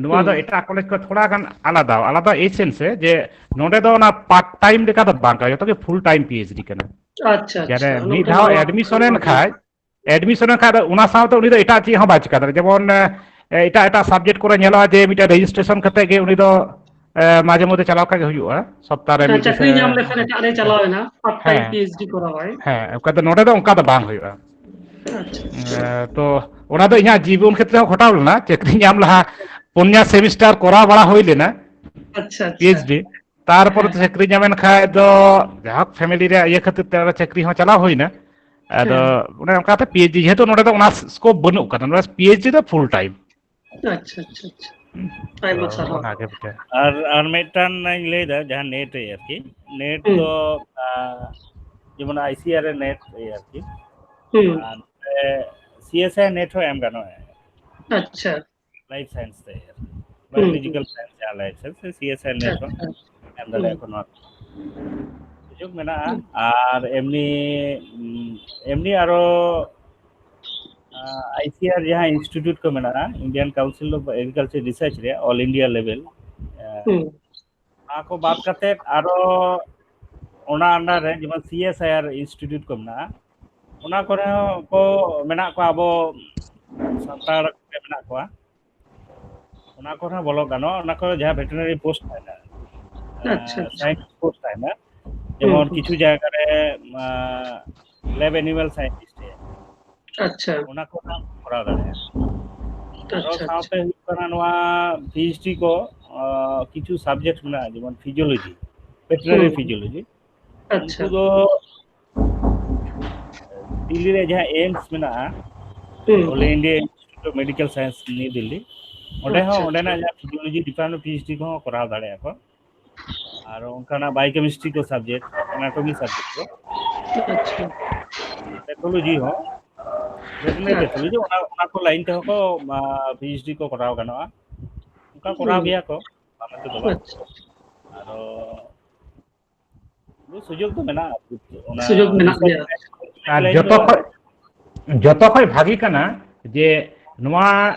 ᱱᱚᱣᱟ ᱫᱚ ᱦᱩᱸ᱾ ᱮᱴᱟᱜ ᱠᱚᱞᱮᱡᱽ ᱠᱷᱚᱱ ᱛᱷᱚᱲᱟ ᱜᱟᱱ ᱟᱞᱟᱫᱟ, ᱟᱞᱟᱫᱟ ᱮᱭ ᱥᱮᱱᱥ ᱨᱮ ᱡᱮ ᱱᱚᱰᱮ ᱫᱚ ᱚᱱᱟ ᱯᱟᱨᱴ ᱴᱟᱭᱤᱢ ᱞᱮᱠᱟ ᱫᱚ ᱵᱟᱝ ᱠᱟᱱᱟ, ᱡᱚᱛᱚ ᱜᱮ ᱯᱷᱩᱞ ᱴᱟᱭᱤᱢ ᱯᱤ ᱮᱭᱤᱪ ᱰᱤ ᱠᱟᱱᱟ᱾ ᱟᱪᱪᱷᱟ, ᱡᱟᱦᱟᱸᱨᱮ ᱟᱪᱪᱷᱟ, ᱢᱤᱫ ᱱᱚᱝᱠᱟ ᱫᱷᱟᱣ ᱦᱚᱸ ᱮᱰᱢᱤᱥᱚᱱ ᱮᱱ ᱠᱷᱟᱡ, ᱮᱰᱢᱤᱥᱚᱱ ᱮᱱ ᱠᱷᱟᱡ ᱫᱚ ᱚᱱᱟ ᱥᱟᱶᱛᱮ ᱩᱱᱤ ᱫᱚ ᱮᱴᱟᱜ ᱪᱮᱫ ᱦᱚᱸ ᱵᱟᱭ ᱪᱤᱠᱟ ᱫᱟᱲᱮᱭᱟᱜᱼᱟ᱾ ᱡᱮᱢᱚᱱ, ᱮ, ᱮᱴᱟᱜ, ᱮᱴᱟᱜ ᱥᱟᱵᱡᱮᱠᱴ ᱠᱚᱨᱮ ᱧᱮᱞᱚᱜᱼᱟ ᱡᱮ ᱢᱤᱫᱴᱮᱱ ᱨᱮᱡᱤᱥᱴᱨᱮᱥᱚᱱ ᱠᱟᱛᱮ ᱜᱮ ᱩᱱᱤ ᱫᱚ, ᱮ, ᱢᱟᱡᱷᱮ ᱢᱚᱫᱽᱫᱷᱮ ᱪᱟᱞᱟᱣ ᱠᱟᱜ ᱜᱮ ᱦᱩᱭᱩᱜᱼᱟ, ᱥᱚᱯᱛᱟᱦᱚ ᱨᱮ ᱦᱮᱸ, ᱢᱤᱫ ᱫᱤᱱ ᱪᱟᱹᱠᱨᱤ ᱥᱮ ᱧᱟᱢ ᱞᱮᱠᱷᱟᱱ ᱮᱴᱟᱜ ᱨᱮ ᱪᱟᱞᱟᱣ ᱮᱱᱟ, ᱯᱟᱨᱴ ᱴᱟᱭᱤᱢ ᱦᱮᱸ᱾ ᱯᱤ ᱮᱭᱤᱪ ᱰᱤ ᱠᱚᱨᱟᱣᱟᱭ᱾ ᱦᱮᱸ, ᱚᱱᱠᱟ ᱫᱚ ᱱᱚᱰᱮ ᱫᱚ ᱚᱱᱠᱟ ᱫᱚ ᱵᱟᱝ ᱦᱩᱭᱩᱜᱼᱟ᱾ ᱟᱪᱪᱷᱟ᱾ ᱛᱚ ᱚᱱᱟ ᱫᱚ ᱤᱧᱟᱹᱜ ᱡᱤᱵᱚᱱ ᱠᱷᱮᱛᱨᱮ ᱦᱚᱸ ᱜᱷᱚᱴᱟᱣ ᱞᱮᱱᱟ᱾ ᱪᱟᱹᱠᱨᱤ ᱧᱟᱢ ᱞᱟᱦᱟ ᱯᱩᱱᱭᱟ ᱥᱮᱢᱤᱥᱴᱟᱨ ᱠᱚᱨᱟᱣ ᱵᱟᱲᱟ ᱦᱩᱭ ᱞᱮᱱᱟ, ᱟᱪᱪᱷᱟ, ᱟᱪᱪᱷᱟ᱾ ᱯᱤ ᱮᱭᱤᱪ ᱰᱤ᱾ ᱛᱟᱨᱯᱚᱨᱮ ᱛᱚ ᱪᱟᱹᱠᱨᱤ ᱧᱟᱢᱮᱱ ᱠᱷᱟᱡ ᱫᱚ ᱡᱟᱦᱳᱠ ᱯᱷᱮᱢᱮᱞᱤ ᱨᱮᱭᱟᱜ ᱤᱭᱟᱹ ᱠᱷᱟᱹᱛᱤᱨ ᱛᱮ ᱚᱱᱟ ᱪᱟᱹᱠᱨᱤ ᱦᱚᱸ ᱪᱟᱞᱟᱣ ᱦᱩᱭᱱᱟ᱾ ᱟᱫᱚ ᱦᱮᱸ᱾ ᱚᱱᱮ ᱚᱱᱠᱟᱛᱮ ᱯᱤ ᱮᱭᱤᱪ ᱰᱤ, ᱡᱮᱦᱮᱛᱩ ᱱᱚᱰᱮ ᱫᱚ ᱚᱱᱟ ᱥᱠᱳᱯ ᱵᱟᱹᱱᱩᱜ ᱠᱟᱫᱟ, ᱱᱚᱰᱮ ᱯᱤ ᱮᱭᱤᱪ ᱰᱤ ᱫᱚ ᱯᱷᱩᱞ ᱴᱟᱭᱤᱢ᱾ ᱟᱪᱪᱷᱟ, ᱟᱪᱪᱷᱟ, ᱟᱪᱪᱷᱟ᱾ ᱟᱭᱢᱟ ᱥᱟᱨᱦᱟᱣ᱾ ᱚᱱᱟᱜᱮ ᱢᱤᱫᱴᱮᱱ᱾ ᱟᱨ ᱟᱨ ᱢᱤᱫᱴᱟᱝ ᱤᱧ ᱞᱟᱹᱭᱫᱟ, ᱡᱟᱦᱟᱸ ᱱᱮᱴ ᱨᱮ ᱟᱨᱠᱤ, ᱱᱮᱴ ᱦᱩᱸ᱾ ᱫᱚ ᱟᱸ, ᱡᱮᱢᱚᱱ ᱟᱭ ᱥᱤ ᱟᱨ ᱨᱮ ᱱᱮᱴ ᱨᱮ ᱟᱨᱠᱤ, ᱦᱩᱸ᱾ ᱟᱨ ᱱᱚᱰᱮ ᱥᱤ ᱮᱥ ᱟᱭ ᱱᱮᱴ ᱦᱚᱸ ᱮᱢ ᱜᱟᱱᱚᱜᱼᱟ᱾ ᱟᱪᱪᱷᱟ᱾ ᱞᱟᱭᱤᱯᱷ ᱥᱟᱭᱮᱱᱥ ᱛᱮ, ᱦᱩᱸ, ᱵᱟᱭᱳᱞᱚᱡᱤᱠᱟᱞ ᱥᱟᱭᱮᱱᱥ, ᱡᱟᱦᱟᱸ life science, C S I net ᱦᱚᱸ ᱟᱪᱪᱷᱟ᱾ ᱮᱢ ᱫᱟᱲᱮᱭᱟᱜᱼᱟ ᱦᱩᱸ᱾ ᱠᱚ ᱱᱚᱣᱟ᱾ ᱥᱩᱡᱳᱜᱽ ᱢᱮᱱᱟᱜᱼᱟ᱾ ᱦᱩᱸ᱾ ᱟᱨ ᱮᱢᱱᱤ ᱩᱸ, ᱮᱢᱱᱤ ᱟᱨᱚ ᱟᱭ ᱥᱤ ᱟᱨ ᱡᱟᱦᱟᱸ ᱤᱱᱥᱴᱤᱴᱤᱭᱩᱴ ᱠᱚ ᱢᱮᱱᱟᱜᱼᱟ, Indian Council of Agriculture Research ᱨᱮᱭᱟᱜ ᱚᱞ ᱤᱱᱰᱤᱭᱟ ᱞᱮᱵᱮᱞ, ᱦᱩᱸ᱾ ᱚᱱᱟ ᱠᱚ ᱵᱟᱫ ᱠᱟᱛᱮ ᱟᱨᱚ ᱚᱱᱟ ᱟᱱᱰᱟᱨ ᱨᱮ ᱡᱮᱢᱚᱱ C S I R institute ᱠᱚ ᱢᱮᱱᱟᱜᱼᱟ, ᱚᱱᱟ ᱠᱚᱨᱮ ᱦᱚᱸ ᱠᱚ ᱢᱮᱱᱟᱜ ᱠᱚᱣᱟ, ᱟᱵᱚ ᱥᱟᱱᱛᱟᱲ ᱠᱚᱜᱮ ᱢᱮᱱᱟᱜ ᱠᱚᱣᱟ᱾ ᱚᱱᱟ ᱠᱚᱨᱮ ᱦᱚᱸ ᱵᱚᱞᱚ ᱜᱟᱱᱚᱜᱼᱟ, ᱚᱱᱟ ᱠᱚᱨᱮ ᱡᱟᱦᱟᱸ ᱵᱷᱮᱴᱮᱨᱤᱱᱟᱨᱤ ᱯᱳᱥᱴ ᱛᱟᱦᱮᱱᱟ, ᱟᱪᱪᱷᱟ, ᱟᱪᱪᱷᱟ᱾ ᱥᱟᱭᱮᱱᱥ ᱯᱳᱥᱴ ᱛᱟᱦᱮᱱᱟ, ᱦᱩᱸ, ᱡᱮᱢᱚᱱ ᱦᱩᱸ᱾ ᱠᱤᱪᱷᱩ ᱡᱟᱭᱜᱟ ᱨᱮ ᱞᱮᱵ ᱮᱱᱤᱢᱟᱞ ᱥᱟᱭᱮᱱᱴᱤᱥᱴ, ᱟᱪᱪᱷᱟ, ᱚᱱᱟ ᱠᱚ ᱠᱚᱨᱟᱣ ᱫᱟᱲᱮᱭᱟᱜᱼᱟ᱾ ᱟᱨᱚ ᱟᱪᱪᱷᱟ, ᱟᱪᱪᱷᱟ᱾ ᱥᱟᱶᱛᱮ ᱦᱩᱭᱩᱜ ᱠᱟᱱᱟ ᱱᱚᱣᱟ ᱯᱤ ᱮᱭᱤᱪ ᱰᱤ ᱠᱚ, ᱟᱸ, ᱠᱤᱪᱷᱩ ᱥᱟᱵᱡᱮᱠᱴ ᱢᱮᱱᱟᱜᱼᱟ, ᱡᱮᱢᱚᱱ ᱯᱷᱤᱡᱤᱭᱳᱞᱚᱡᱤ, ᱵᱷᱮᱴᱮᱨᱤᱱᱟᱨᱤ ᱦᱩᱸ, ᱦᱩᱸ᱾ ᱯᱷᱤᱡᱤᱭᱳᱞᱚᱡᱤ, ᱟᱪᱪᱷᱟ᱾ ᱩᱱᱠᱩ ᱫᱚ ᱫᱤᱞᱞᱤ ᱨᱮ ᱡᱟᱦᱟᱸ ᱮᱢᱥ ᱢᱮᱱᱟᱜᱼᱟ, ᱦᱩᱸ, ᱚᱞ ᱦᱩᱸ᱾ India institute of medical science, New Delhi, ᱚᱸᱰᱮ ᱟᱪᱪᱷᱟ, ᱦᱚᱸ ᱟᱪᱪᱷᱟ᱾ ᱚᱸᱰᱮᱱᱟᱜ ᱡᱟᱦᱟᱸ ᱯᱷᱤᱡᱤᱭᱳᱞᱚᱡᱤ ᱰᱤᱯᱟᱨᱴᱢᱮᱱᱴ ᱯᱤ ᱮᱭᱤᱪ ᱰᱤ ᱠᱚᱦᱚᱸ ᱠᱚᱨᱟᱣ ᱫᱟᱲᱮᱭᱟᱜᱼᱟ ᱠᱚ᱾ ᱟᱨ ᱚᱱᱠᱟᱱᱟᱜ ᱵᱟᱭᱳᱠᱮᱢᱤᱥᱴᱨᱤ ᱠᱚ ᱥᱟᱵᱡᱮᱠᱴ, ᱮᱱᱟᱴᱚᱢᱤ ᱥᱟᱵᱡᱮᱠᱴ ᱠᱚ, ᱟᱪᱪᱷᱟ᱾ ᱯᱮᱛᱷᱳᱞᱚᱡᱤ ᱦᱚᱸ, ᱵᱷᱮᱴᱮᱨᱤᱱᱟᱨᱤ ᱟᱪᱪᱷᱟ᱾ ᱯᱮᱛᱷᱳᱞᱚᱡᱤ, ᱚᱱᱟ, ᱚᱱᱟ ᱠᱚ ᱞᱟᱭᱤᱱ ᱛᱮᱦᱚᱸ ᱠᱚ, ᱟᱸ, ᱯᱤ ᱮᱭᱤᱪ ᱰᱤ ᱠᱚ ᱠᱚᱨᱟᱣ ᱜᱟᱱᱚᱜᱼᱟ᱾ ᱚᱱᱠᱟ ᱠᱚᱨᱟᱣ ᱦᱩᱸ᱾ ᱜᱮᱭᱟ ᱠᱚ, ᱵᱟᱝ ᱢᱮᱱᱛᱮ ᱫᱚ ᱵᱟᱝ᱾ ᱟᱪᱪᱷᱟ᱾ ᱟᱫᱚ ᱥᱩᱡᱳᱜᱽ ᱫᱚ ᱢᱮᱱᱟᱜᱼᱟ, ᱚᱱᱟ ᱥᱩᱡᱳᱜᱽ ᱢᱮᱱᱟᱜ ᱨᱤᱥᱟᱨᱪ ᱜᱮᱭᱟ᱾ ᱞᱟᱭᱤᱱ, ᱟᱨ ᱞᱟᱭᱤᱱ ᱡᱚᱛᱚ ᱫᱚ ᱠᱷᱚᱡ, ᱡᱚᱛᱚ ᱠᱷᱚᱡ ᱵᱷᱟᱜᱤ ᱠᱟᱱᱟ ᱡᱮ ᱱᱚᱣᱟ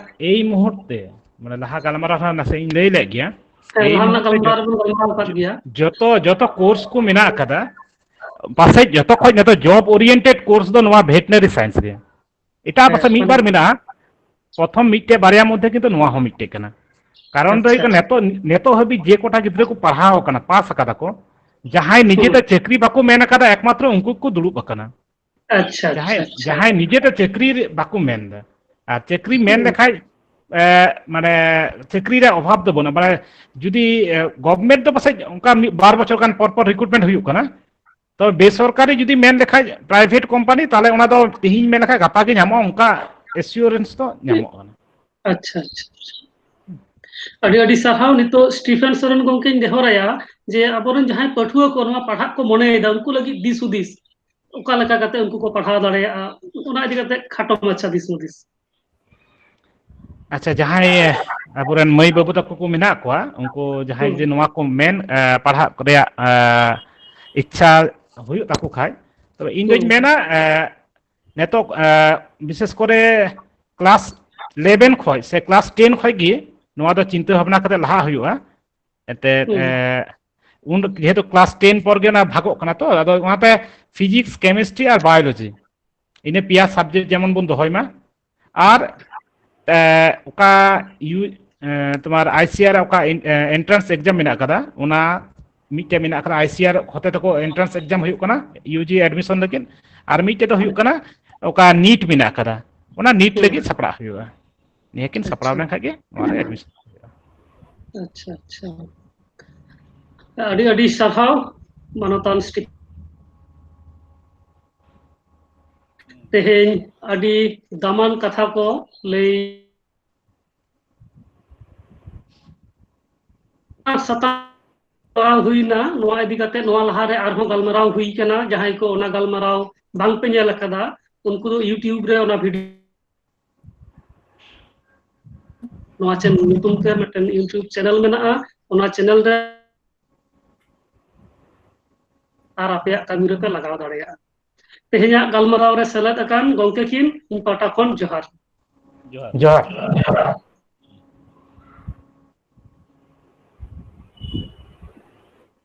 ᱮᱭ ᱢᱩᱦᱩᱨᱛᱮ, ᱢᱟᱱᱮ ᱞᱟᱦᱟ ᱜᱟᱞᱢᱟᱨᱟᱣ ᱨᱮᱦᱚᱸ ᱱᱟᱥᱮ ᱤᱧ ᱞᱟᱹᱭ ᱞᱮᱫ ᱜᱮᱭᱟ, ᱦᱮᱸ, ᱮᱭ ᱞᱟᱦᱟ ᱨᱮᱱᱟᱜ ᱢᱩᱦᱩᱨᱛᱮ ᱜᱟᱞᱢᱟᱨᱟᱣ ᱡᱚ-, ᱨᱮᱵᱚᱱ ᱜᱟᱞᱢᱟᱨᱟᱣ ᱟᱠᱟᱫ ᱜᱮᱭᱟ᱾ ᱡᱚᱛᱚ, ᱡᱚᱛᱚ ᱠᱳᱨᱥ ᱠᱚ ᱢᱮᱱᱟᱜ ᱟᱠᱟᱫᱟ, ᱯᱟᱥᱮᱡ ᱡᱚᱛᱚ ᱠᱷᱚᱡ ᱱᱤᱛᱚᱜ ᱡᱚᱵ ᱳᱨᱤᱭᱮᱱᱴᱮᱰ ᱠᱳᱨᱥ ᱫᱚ ᱱᱚᱣᱟ ᱵᱷᱮᱴᱮᱨᱤᱱᱟᱨᱤ ᱥᱟᱭᱮᱱᱥ ᱜᱮ᱾ ᱮᱴᱟᱜ ᱦᱮᱸ, ᱯᱟᱥᱮᱡ ᱢᱤᱫ ᱢᱟᱱᱮ ᱵᱟᱨ ᱢᱮᱱᱟᱜᱼᱟ, ᱯᱨᱚᱛᱷᱚᱢ ᱢᱤᱫᱴᱮᱡ ᱵᱟᱨᱭᱟ ᱢᱚᱫᱽᱫᱷᱮ ᱠᱤᱱᱛᱩ ᱱᱚᱣᱟ ᱦᱚᱸ ᱢᱤᱫᱴᱮᱡ ᱠᱟᱱᱟ᱾ ᱠᱟᱨᱚᱱ ᱫᱚ ᱦᱩᱭᱩᱜ ᱟᱪᱪᱷᱟ, ᱠᱟᱱᱟ, ᱱᱤᱛᱚᱜ, ᱱᱤᱛᱚᱜ ᱦᱟᱹᱵᱤᱡ ᱡᱮ ᱠᱚᱴᱟ ᱜᱤᱫᱽᱨᱟᱹ ᱠᱚ ᱯᱟᱲᱦᱟᱣ ᱟᱠᱟᱱᱟ, ᱯᱟᱥ ᱟᱠᱟᱫᱟ ᱠᱚ, ᱡᱟᱦᱟᱸᱭ ᱱᱤᱡᱮ ᱦᱩᱸ᱾ ᱛᱮ ᱪᱟᱹᱠᱨᱤ ᱵᱟᱠᱚ ᱢᱮᱱ ᱟᱠᱟᱫᱟ, ᱮᱠᱢᱟᱛᱨᱚ ᱩᱱᱠᱩ ᱠᱚ ᱫᱩᱲᱩᱵ ᱟᱠᱟᱱᱟ᱾ ᱟᱪᱪᱷᱟ, ᱡᱟᱦᱟᱸᱭ ᱟᱪᱪᱷᱟ, ᱟᱪᱪᱷᱟ᱾ ᱡᱟᱦᱟᱸᱭ ᱱᱤᱡᱮ ᱫᱚ ᱪᱟᱹᱠᱨᱤ ᱨᱮ ᱵᱟᱠᱚ ᱢᱮᱱ ᱮᱫᱟ, ᱟᱨ ᱪᱟᱹᱠᱨᱤ ᱢᱮᱱ ᱦᱩᱸ᱾ ᱞᱮᱠᱷᱟᱡ ᱮ, ᱢᱟᱱᱮ ᱪᱟᱹᱠᱨᱤ ᱨᱮᱭᱟᱜ ᱚᱵᱷᱟᱵ ᱫᱚ ᱵᱟᱹᱱᱩᱜᱼᱟ᱾ ᱢᱟᱱᱮ ᱡᱩᱫᱤ ᱜᱚᱵᱷᱢᱮᱱᱴ ᱫᱚ ᱯᱟᱥᱮᱡ ᱚᱱᱠᱟ ᱢᱤᱫ ᱵᱟᱨ ᱵᱚᱪᱷᱚᱨ ᱜᱟᱱ ᱯᱚᱨ ᱯᱚᱨ ᱨᱤᱠᱨᱩᱴᱢᱮᱱᱴ ᱦᱩᱭᱩᱜ ᱠᱟᱱᱟ, ᱛᱚ ᱵᱮᱥᱚᱨᱠᱟᱨᱤ ᱡᱩᱫᱤ ᱢᱮᱱ ᱞᱮᱠᱷᱟᱡ, ᱯᱨᱟᱭᱵᱷᱮᱴ ᱠᱳᱢᱯᱟᱱᱤ, ᱛᱟᱦᱚᱞᱮ ᱚᱱᱟ ᱫᱚ ᱛᱮᱦᱮᱧ ᱢᱮᱱ ᱞᱮᱠᱷᱟᱡ ᱜᱟᱯᱟ ᱜᱮ ᱧᱟᱢᱚᱜᱼᱟ, ᱚᱱᱠᱟ ᱮᱥᱤᱭᱩᱨᱮᱱᱥ ᱫᱚ ᱧᱟᱢᱚᱜ ᱠᱟᱱᱟ᱾ ᱟᱪᱪᱷᱟ, ᱟᱪᱪᱷᱟ, ᱟᱪᱪᱷᱟ᱾ ᱟᱹᱰᱤ ᱟᱹᱰᱤ ᱥᱟᱨᱦᱟᱣ᱾ ᱱᱤᱛᱚᱜ ᱥᱴᱤᱯᱷᱮᱱ ᱥᱚᱨᱮᱱ ᱜᱚᱢᱠᱮᱧ ᱱᱮᱦᱚᱨᱟᱭᱟ ᱡᱮ ᱟᱵᱚᱨᱮᱱ ᱡᱟᱦᱟᱸᱭ ᱯᱟᱹᱴᱷᱩᱣᱟᱹ ᱠᱚ ᱱᱚᱣᱟ ᱯᱟᱲᱦᱟᱜ ᱠᱚ ᱢᱚᱱᱮᱭᱮᱫᱟ, ᱩᱱᱠᱩ ᱞᱟᱹᱜᱤᱫ ᱫᱤᱥ ᱦᱩᱫᱤᱥ ᱚᱠᱟ ᱞᱮᱠᱟ ᱠᱟᱛᱮ ᱩᱱᱠᱩ ᱠᱚ ᱯᱟᱲᱦᱟᱣ ᱫᱟᱲᱮᱭᱟᱜᱼᱟ, ᱚᱱᱟ ᱤᱫᱤ ᱠᱟᱛᱮ ᱠᱷᱟᱴᱚ ᱢᱟᱪᱷᱟ ᱫᱤᱥ ᱦᱩᱫᱤᱥ᱾ ᱟᱪᱪᱷᱟ, ᱡᱟᱦᱟᱸᱭ ᱟᱵᱚᱨᱮᱱ ᱢᱟᱹᱭ ᱵᱟᱹᱵᱩ ᱛᱟᱠᱚ ᱠᱚ ᱢᱮᱱᱟᱜ ᱠᱚᱣᱟ, ᱩᱱᱠᱩ ᱡᱟᱦᱟᱸᱭ ᱦᱩᱸ᱾ ᱡᱩᱫᱤ ᱱᱚᱣᱟ ᱠᱚ ᱢᱮᱱ, ᱮ, ᱯᱟᱲᱦᱟᱜ ᱨᱮᱭᱟᱜ, ᱮ, ᱤᱪᱪᱷᱟ ᱦᱩᱭᱩᱜ ᱛᱟᱠᱚ ᱠᱷᱟᱡ, ᱛᱚᱵᱮ ᱤᱧ ᱫᱚᱧ ᱦᱩᱸ᱾ ᱢᱮᱱᱟ, ᱮ, ᱱᱤᱛᱚᱜ, ᱮ, ᱵᱤᱥᱮᱥ ᱠᱚᱨᱮ ᱠᱞᱟᱥ ᱤᱞᱮᱵᱷᱮᱱ ᱠᱷᱚᱡ ᱥᱮ ᱠᱞᱟᱥ ᱴᱮᱱ ᱠᱷᱚᱡ ᱜᱮ ᱱᱚᱣᱟ ᱫᱚ ᱪᱤᱱᱛᱟᱹ ᱵᱷᱟᱵᱽᱱᱟ ᱠᱟᱛᱮ ᱞᱟᱦᱟ ᱦᱩᱭᱩᱜᱼᱟ᱾ ᱮᱱᱛᱮᱫ, ᱦᱩᱸ᱾ ᱮ, ᱩᱱ ᱡᱮᱦᱮᱛᱩ ᱠᱞᱟᱥ ᱴᱮᱱ ᱯᱚᱨ ᱜᱮ ᱚᱱᱟ ᱵᱷᱟᱜᱚᱜ ᱠᱟᱱᱟ, ᱛᱚ ᱟᱫᱚ ᱚᱱᱟᱛᱮ ᱯᱷᱤᱡᱤᱠᱥ, ᱠᱮᱢᱤᱥᱴᱨᱤ ᱟᱨ ᱵᱟᱭᱳᱞᱚᱡᱤ, ᱤᱱᱟᱹ ᱯᱮᱭᱟ ᱥᱟᱵᱡᱮᱠᱴ ᱡᱮᱢᱚᱱ ᱵᱚᱱ ᱫᱚᱦᱚᱭ ᱢᱟ᱾ ᱟᱨ, ᱮ, ᱚᱠᱟ ᱤᱭᱩ-, ᱮ, ᱛᱳᱢᱟᱨ ᱟᱭᱥᱤᱟᱨ ᱨᱮ ᱚᱠᱟ ᱮᱱ-, ᱮ, ᱮᱱᱴᱨᱟᱱᱥ ᱮᱠᱡᱟᱢ ᱢᱮᱱᱟᱜ ᱠᱟᱫᱟ, ᱚᱱᱟ ᱢᱤᱫᱴᱮᱡ ᱢᱮᱱᱟᱜ ᱠᱟᱫᱟ, ᱟᱭᱥᱤᱟᱨ ᱦᱚᱛᱮ ᱛᱮᱠᱚ ᱮᱱᱴᱨᱟᱱᱥ ᱮᱠᱡᱟᱢ ᱦᱩᱭᱩᱜ ᱠᱟᱱᱟ ᱤᱭᱩᱡᱤ ᱮᱰᱢᱤᱥᱚᱱ ᱞᱟᱹᱜᱤᱫ, ᱟᱨ ᱢᱤᱫᱴᱮᱡ ᱫᱚ ᱦᱩᱭᱩᱜ ᱠᱟᱱᱟ ᱚᱠᱟ ᱱᱤᱴ ᱢᱮᱱᱟᱜ ᱠᱟᱫᱟ, ᱚᱱᱟ ᱱᱤᱴ ᱦᱩᱸ᱾ ᱞᱟᱹᱜᱤᱫ ᱥᱟᱯᱲᱟᱜ ᱦᱩᱭᱩᱜᱼᱟ᱾ ᱱᱤᱭᱟᱹ ᱠᱤᱱ ᱥᱟᱯᱲᱟᱣ ᱟᱪᱪᱷᱟ᱾ ᱞᱮᱱᱠᱷᱟᱡ ᱜᱮ ᱱᱚᱣᱟ ᱨᱮ ᱮᱰᱢᱤᱥᱚᱱ ᱦᱩᱭᱩᱜᱼᱟ᱾ ᱟᱪᱪᱷᱟ, ᱟᱪᱪᱷᱟ᱾ ᱟᱹᱰᱤ ᱟᱹᱰᱤ ᱥᱟᱨᱦᱟᱣ ᱢᱟᱱᱚᱛᱟᱱ ᱥᱴᱤ-, ᱛᱮᱦᱮᱧ ᱟᱹᱰᱤ ᱫᱟᱢᱟᱱ ᱠᱟᱛᱷᱟ ᱠᱚ ᱞᱟᱹᱭ ᱥᱟᱛᱟᱢ ᱦᱩᱭᱱᱟ, ᱱᱚᱣᱟ ᱤᱫᱤ ᱠᱟᱛᱮ ᱱᱚᱣᱟ ᱞᱟᱦᱟᱨᱮ ᱟᱨᱦᱚᱸ ᱜᱟᱞᱢᱟᱨᱟᱣ ᱦᱩᱭ ᱠᱟᱱᱟ᱾ ᱡᱟᱦᱟᱸᱭ ᱠᱚ ᱚᱱᱟ ᱜᱟᱞᱢᱟᱨᱟᱣ ᱵᱟᱝᱯᱮ ᱧᱮᱞ ᱟᱠᱟᱫᱟ, ᱩᱱᱠᱩ ᱫᱚ YouTube ᱨᱮ ᱚᱱᱟ ᱵᱷᱤᱰᱤᱭᱳ, ᱱᱚᱣᱟ ᱪᱮᱱ-, ᱧᱩᱛᱩᱢ ᱛᱮ ᱢᱤᱫᱴᱮᱱ YouTube ᱪᱮᱱᱮᱞ ᱢᱮᱱᱟᱜᱼᱟ, ᱚᱱᱟ ᱪᱮᱱᱮᱞ ᱨᱮ ᱟᱨ ᱟᱯᱮᱭᱟᱜ ᱠᱟᱹᱢᱤ ᱨᱮᱯᱮ ᱞᱟᱜᱟᱣ ᱫᱟᱲᱮᱭᱟᱜᱼᱟ᱾ ᱛᱮᱦᱮᱧᱟᱜ ᱜᱟᱞᱢᱟᱨᱟᱣ ᱨᱮ ᱥᱮᱞᱮᱫ ᱟᱠᱟᱱ ᱜᱚᱢᱠᱮ ᱠᱤᱱ ᱤᱧ ᱯᱟᱦᱴᱟ ᱠᱷᱚᱱ ᱡᱚᱦᱟᱨ᱾ ᱡᱚᱦᱟᱨ᱾